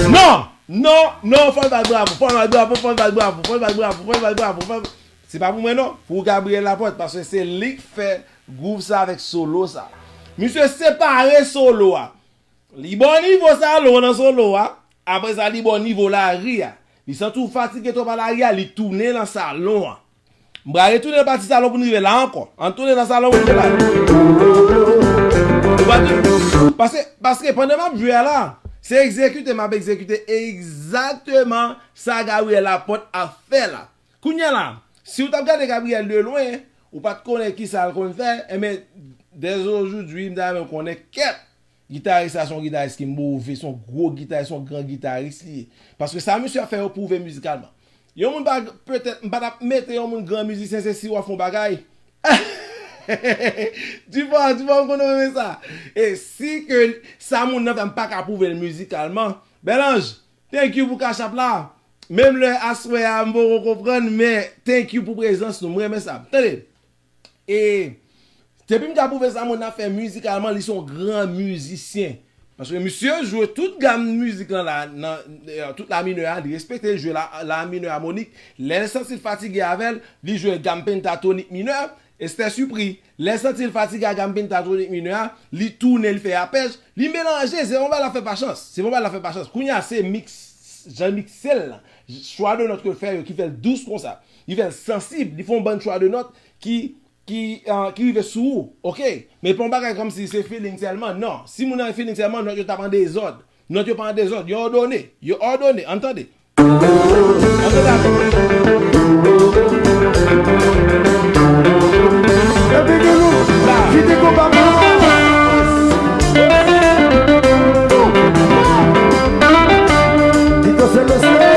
Non! Non, non, fò n bat bravo, fò n bat bravo, fò n bat bravo, fò n bat bravo, fò n bat bravo, fò n bat bravo. Se pa pou mwen non, pou Gabriel Laporte, paske se li k fè gwouv sa avèk solo sa. Misye separe solo a. Li bò nivo salon nan solo a, apre sa li bò nivo lari a. Li santi w fatige twòp a lari a, li tounen nan salon an. M pral retounen nan pati salon pou n rive la ankò. Ann tounen nan salon pou n rive la. Nou pa di, paske, paske pandan m ap jwe a la, se egzekite m ap egzekite egzakteman sa Gabriel Laporte ap fè la. Kounye a la, si w t ap gade Gabriel de lwen, ou pa t konnen kisa l konn fè, enben, dè zojoudwi, m ta renmen konnen kèt. Gitaris la se yon gitaris ki move, se yon gwo gitaris, se yon gran gitaris li ye. Paske sa misye ap fè yo pwouve mizikalman. Yon moun pa, petèt, m pa t ap mete yon moun gran mizisyen, se si w ap fè yon bagay. Divan, Divan, m konnen w renmen sa. E si ke sa moun nan fè, m pa ka pwouve l mizikalman. Bèlanj, thank you pou Cash App la. Menm lè aswè a, m poko konprann, men thank you pou prezans nou. M renmen sa. Tande. E depi m ka pwouve sa moun nan fè mizikalman, li se yon gran mizisyen. Paske misye jwe tout gam mizik lan la, nan, eh, tout la minè a, li respekte, li jwe la, la minè amonik. Lè l santi l fatige avè l, li jwe gam pentatonik minè, Estè Sipri. Lè l santi l fatige a gam pentatonik minè a, li tounen, li fè apèj, li melanje, se yon bagay l ap fè pa chans. Se yon bagay l ap fè pa chans. Kounye a, se miks, jan l mikse l la, chwa de nòt ke l fè yo, ki fè l dous konsa. Li fè l sansib, li fè yon bann chwa de nòt ki ki, ah, ki rive sou ou, oke? Men pa yon bagay kòmsi se feeling sèlman, non. Si moun nan feeling sèlman, nòt yo t ap an dezòd. Nòt yo pa an dezòd, yo òdone. Yo òdone, ann tande. Ann tande avè m. Epi Doulou, kite konpa pou nou. Dito se mesye.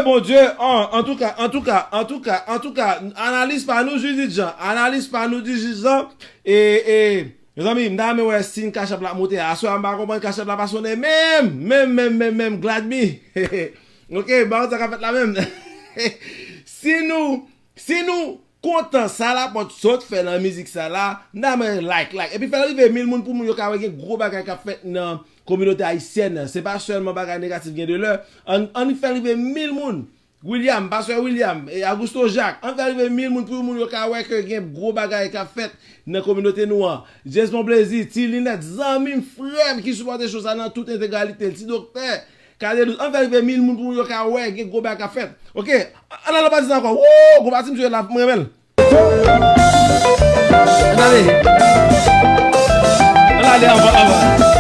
Bondye, an, antouka, antouka, antouka, antouka, analiz pa nou, Judith Jean, analiz pa nou, Judith Jean, e, e, mezanmi, m ta renmen wè si n kachap la monte, aswè a m pa konprann kachap la pa sonnen menm, menm, menm, menm, menm, glad mi. Ok, ba sa ka fèt la menm. Si nou, si nou kontan sa Lapòt sot fè nan mizik sa la, n ta renmen like, like. Epi fè l rive mil moun pou moun yo ka wè gen gwo bagay k ap fèt nan kominote ayisyèn nan. Se pa sèlman bagay negatif gen de lè. Ann, ann fè l rive mil moun. William, pastè William, e Augusto Jacques, ann fè l rive mil moun pou moun yo ka wè ke gen gwo bagay k ap fèt nan kominote nou an. Jesmond Blazy, Ti Linèt, zanmi m, frè m ki sipòte cho sa nan tout entegralite l. Ti Doktè, Kadelous, ann fè rive mil moun pou yo ka wè gen gwo bagay k ap fèt. Ok, ann al nan pati sa ankò. Woo, gwo pati misye la, m renmen l. Ann ale. Ann ale anvan, anvan.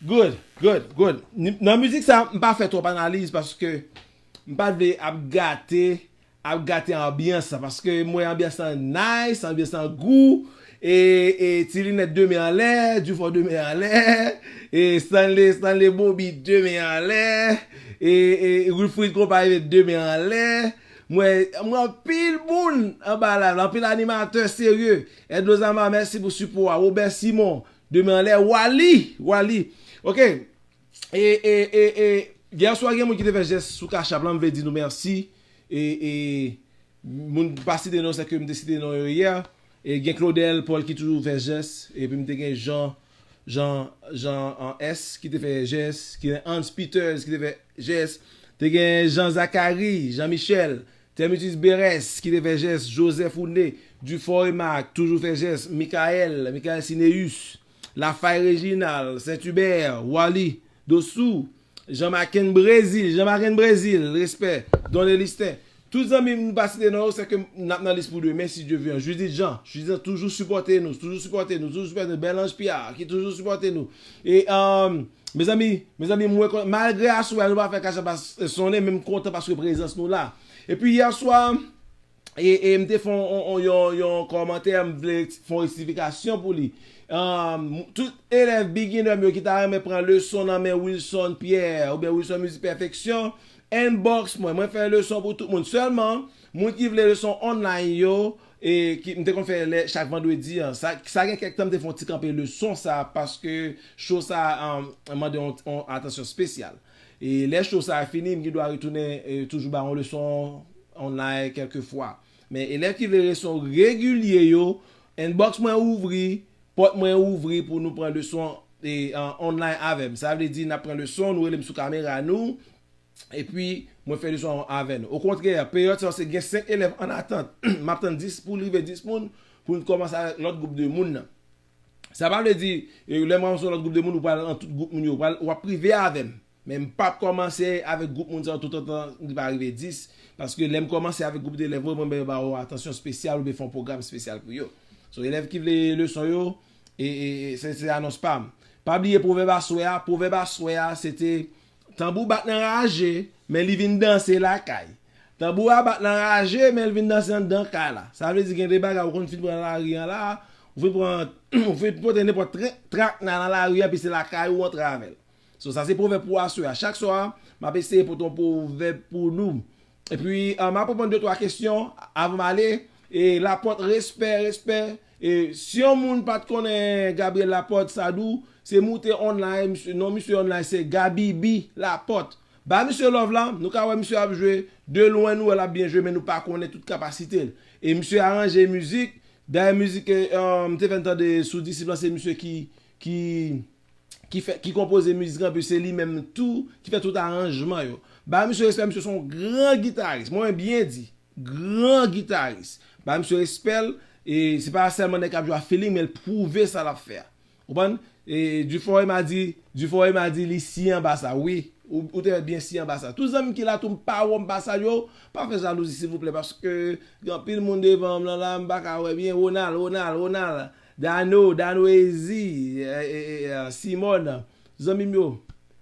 Good, good, good. Ni- Nan mizik sa, m pa fè twòp analiz paske m pa t vle ap gate, ap gate anbyans la, paske m wè anbyans lan nice, anbyans lan gou, e, e Ti Linèt de men anlè, Dufò de men anlè, e Stanley, Stanley Bobby de men anlè, e, e Wilfrid Konpaye de men anlè. M wè, m wè anpil moun anba live la, anpil animatè serye. Edlo Zama, mèsi pou sipò a. Robert Simon, de men anlè. Wally, Wally. Ok. E, e, e, e, yèswa gen moun ki te fè jès sou Cash App lan, m vle di nou mèsi. E, e, moun pa site non, se ke m te site non yo yè. E gen Claudel Paul ki toujou fè jès. Epi m te gen Jean, Jean, Jean an S ki te fè jès. Ki gen Hans Peters ki te fè jès. Te gen Jean Zachary, Jean Michel. Termitus Beres ki te fè jès. Joseph Oune, Dufort Remarque, toujou fè jès. Michael, Michael Cineus. Lafay Reginald, Saint Hubert, Wally, Dosou, Jean Macken Brésil, Jean Macken Brésil, respè, Don Elistin. Tout zanmi m nou pa site non yo, se ke n ap nan lis pou demen, si Dye vle. Judith Jean, Judith Jean toujou sipòte nou, toujou sipòte nou, toujou sipòte nou. Bèlanj Pierre, ki toujou sipòte nou. E, um, Mezanmi, mezanmi, mwen, malgre aswè a nou pa fè Cash App la sonnen, men m kontan paske prezans nou la. Epi yè swa, e, e m te fè yon, yon, yon, yon kòmantè, m vle fè yon rektifikasyon pou li. Ahn, tout elèv beginner m yo ki ta renmen pran leson nan men Wilson Pierre oubyen Wilson Music Perfection, inbox mwen. Mwen fè leson pou tout moun. Sèlman, moun ki vle leson online yo, e ki, m te konn fè lè, chak vandredi an. Sa, sa gen kèk tan m te fè yon ti kanpe leson sa, paske show sa, um, mande yon, yon atansyon espesyal. E lè show sa fini, m gen dwa retounen, e, toujou ba yon leson online kèlkefwa. Men elèv ki vle leson regilye yo, inbox mwen ouvri, pòt mwen ouvri pou nou pran leson, e, an, online avè m. Sa vle di, n ap pran leson, nou rele m sou kamera nou, epi mwen fè leson an avè nou. Okontrè, peryòd sa yo, se gen senk elèv an atant. M ap tann dis pou rive dis moun, pou n kòmanse avèk lòt gwoup de moun nan. Sa pa vle di, e, lè m rankontre yon lòt gwoup de moun, ou pral nan tout gwoup moun yo, ou pral, w ap prive avè m. Men m p ap kòmanse avèk gwoup moun sa yo toutotan li pa rive dis, paske lè m kòmanse avèk gwoup de elèv mwen, mwen ba yo atansyon espesyal oubyen fè yon pwogram espesyal pou yo. So, elèv ki vle leson yo, e, e, e, se, se anons pa m. Pa bliye pwovèb aswè a, pwovèb aswè a, se te, tanbou bat nan raje, men li vin danse lakay. Tanbou a bat nan raje, men li vin danse anndan kay la. Sa vle di gen de bagay ou konn fin pran nan lari an la, ou fin pran, ou fin pote nenpòt tra-, trakna nan lari an, epi se lakay ou antre avè l. So, sa se pwovèb pou aswè a. Chak swa, m ap eseye pote yon pwovèb pou nou. Epi, ah, m ap reponn de twa kesyon avan m ale. E Lapòt, respè, respè. E si yon moun pa t konnen Gabriel Lapòt, Sadou, se moute online, misye, non misye online se Gaby B Lapòt. Ba misye love la, nou ka wè misye ap jwe de lwen, nou wè l ap byen jwe, men nou pa konnen tout kapasite l. E misye aranje mizik, dayè mizik, e, e, m te fè n tande sou Disip lan, se misye ki, ki, ki fè, ki konpoze mizik lan, epi se li menm tou ki fè tout aranjman yo. Ba misye respè, misye se yon gran gitaris. Mwen byen di, gran gitaris. Ba misye respè l, e se pa sèlman nèg k ap jwe a feeling, men l pwouve sa l ap fè a. Ou konprann? E Dufort m'a dit, Dufort m'a dit, li si anba sa, wi. Ou, ou te byen si anba sa. Tout zanmi m ki la tou, m pa wè anba sa yo, pa fè jalouzi silvouplè, paske gen anpil moun devan m lan la, m pa ka wè byen. Ronald, Ronald, Ronald. Dano, Dano Ezi, e, e, e, e, Simon, zanmi m yo,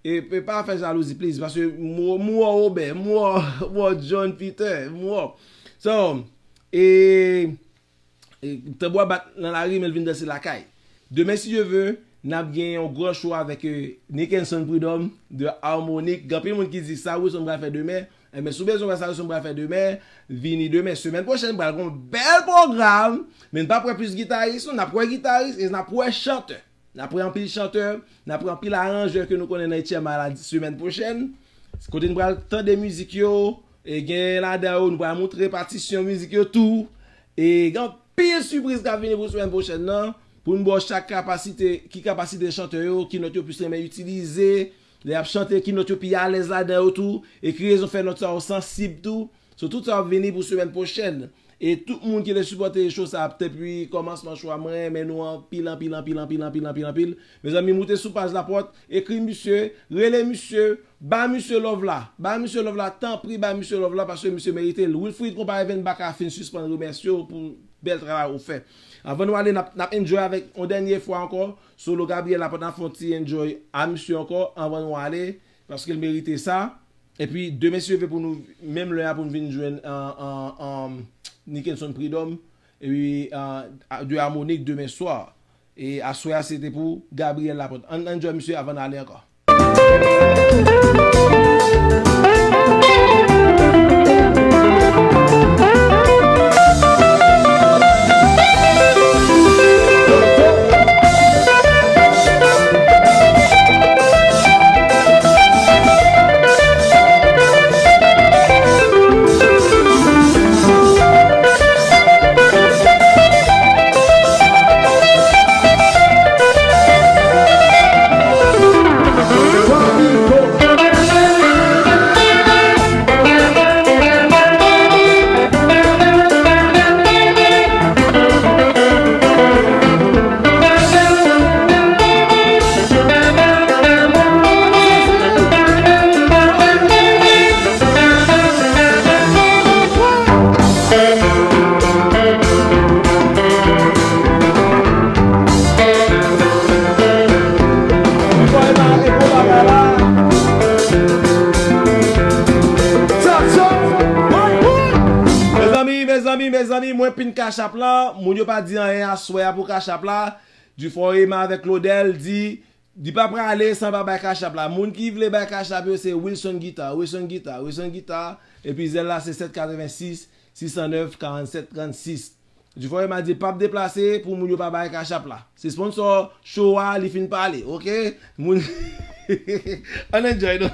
e, e pa fè jalouzi, please, paske m wè, m wè Robert, m wè, m wè John Peter, m wè. So, e, e, tanbou a bat nan lari, men l vin danse lakay. Demen, si Dye ve, n ap gen yon gran show avèk, e, Nickenson Prud'homme de Harmonik. Gen anpil moun ki di, "Sa Wilson pral fè demen?" Enben, si w bezwen wè sa Wilson pral fè demen, vini demen. Semèn pwochèn, pral gen yon bèl pwogram, men n p ap wè plis gitaris, non, n ap wè gitaris e n ap wè chantè. N ap wè anpil chantè, n ap wè anpil aranjè ke nou konnen nan H M I la semèn pwochèn. Kote n pral tande mizik yo, e gen ladan yo, nou pral montre patisyon mizik yo tou. E gen anpil sipriz k ap vini pou semèn pwochèn nan, pou n ba w chak kapasite, ki kapasite chantè yo, ki nòt yo plis renmen itilize, lè y ap chante, ki nòt yo pi alèz ladan yo tou, e ki rezon fè nòt sa yo sansib tou. So, tout sa ap vini pou semèn pwochèn. E tout moun ki te sipòte show sa a depi kòmansman show a, mwen renmen nou anpil, anpil, anpil, anpil, anpil, anpil, anpil. Mezanmi, moute sou paj Lapòt, ekri misye, rele misye, ba misye love la. Ba misye love la, tanpri, ba misye love la, paske misye merite l. Wilfrid Konpa Even m pa ka fin sispann remèsye w pou bèl travay ou fè. Anvan nou ale, n ap, n ap enjoy avèk yon dènye fwa ankò, solo Gabriel Lapòt, n ap fè yon ti enjoy a misye ankò, anvan nou ale, paske l merite sa. Epi, demen, si Dye ve, pou nou, menm lè a, pou n vin jwenn, an, an, an, Nickenson Prud'homme, epi, an, a, de Harmonik demen swa. E aswè a, se te pou Gabriel Lapòt. Ann, ann enjoy misye avan n ale ankò. Pin Cash App lan, moun yo pa di anyen aswè a pou Cash App la. Dufour Emma avèk Claudel di, li pa prale san pa bay Cash App la. Moun ki vle bay Cash App yo se Wilson Guitar, Wilson Guitar, Wilson Guitar. Epi zèl la se sèt katrevensis, sis san nèf, karannsèt trannsis. Dufour Emma di l p ap deplase pou moun yo pa bay Cash App la. Se sponsor show a, li fin pale, oke? Moun, ann enjoy non.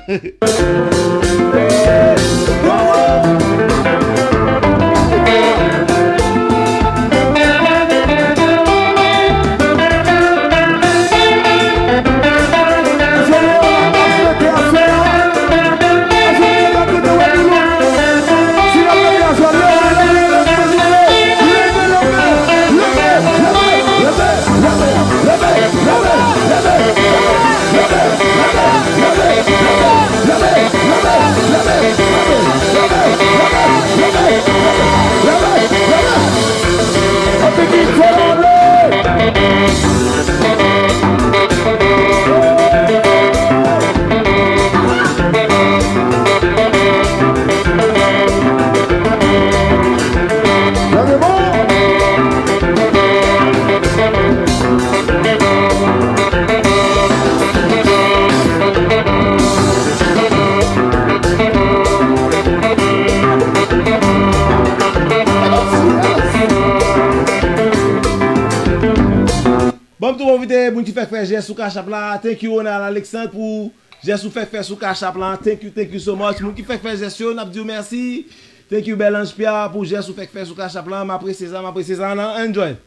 Bon, m tou envite moun ki fèk fè jès sou Cash App la. Thank you, Ronald Alexandre, pou jès ou fèk fè sou Cash App la. Thank you, thank you so much. Moun ki fèk fè jès yo, n ap di w mèsi. Thank you, Bèlanj Pierre, pou jès ou fèk fè sou Cash App la. M apresye sa, m apresye sa. Nan, enjoy.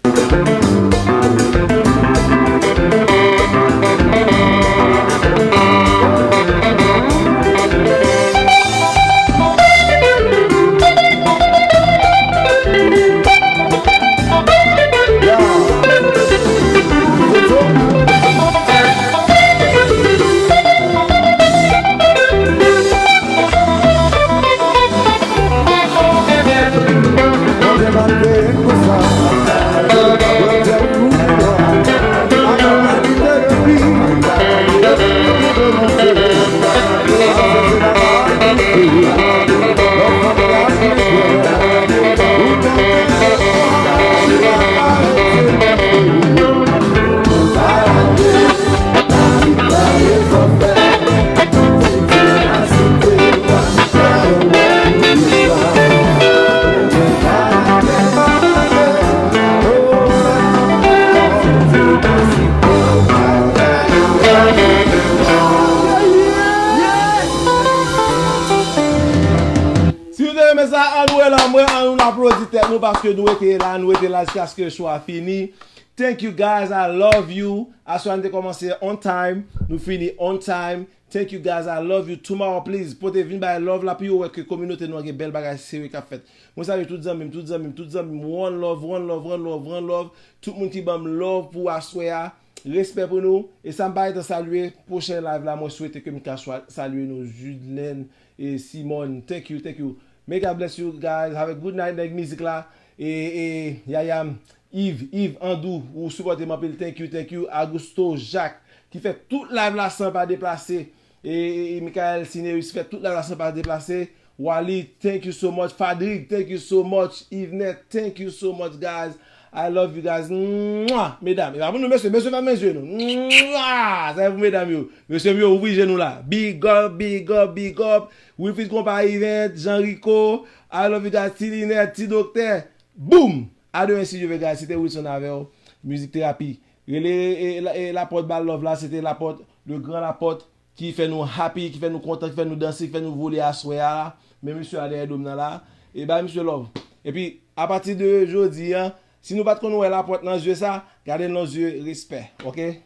Si w te renmen sa, ann wè la mwen, ann nou aplodi tèt nou, paske nou rete la, nou rete la jiskaske show a fini. Thank you guys, I love you. Aswè a nou te kòmanse on time, nou fini on time. Thank you guys, I love you. Tomorrow, please, pote vin bay love la pou yo wè ke kominote nou an gen bèl bagay serye k ap fèt. Mwen salye tout zanmi m, tout zanmi m, tout zanmi m. One love, one love, one love, one love. Tout moun ki ban m love pou aswè a. Respè pou nou. E sa m pa gentan salye, pwochen live la, mwen swete ke m ka swa-, salye nou. Judlen e Simone, thank you, thank you. May God bless you guys. Have a good night, nèg mizik la. E, e, Yaya, Yves, Yves Andou, ou sipòte m anpil, thank you, thank you. Augusto Jacques, ki fè tout live la san pa deplase. E, e, e Michael Sineus fè tout live la san pa deplase. Wally, thank you so much. Fadrig, thank you so much. Yvenet, thank you so much, guys. I love you guys. Mwah! Medam, e pa pou nou, mesye, mesye, fèmen zye nou. Mwah! Sa e pou medam yo. Mesye m yo, ouvri je nou la. Big up, big up, big up. Wilfrid Konpa Yvent, Jean Rico. I love you guys. Ti Linèt, Ti Doktè. Boom! A demen, si Dye vle, guys. Se te Wilson avè w. Mizik Terapi. Rele, e, la, e, Lapòt ba love la. Se te Lapòt, le grand Lapòt, ki fè nou happy, ki fè nou kontan, ki fè nou danse, ki fè nou vole aswè a la. Men misye a dèyè do m nan la. E bay misye love. Epi, apati de jodi a, si nou pa t konn wè Lapòt nan zye sa, gade l nan zye respè, oke?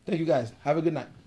Thank you guys. Have a good night.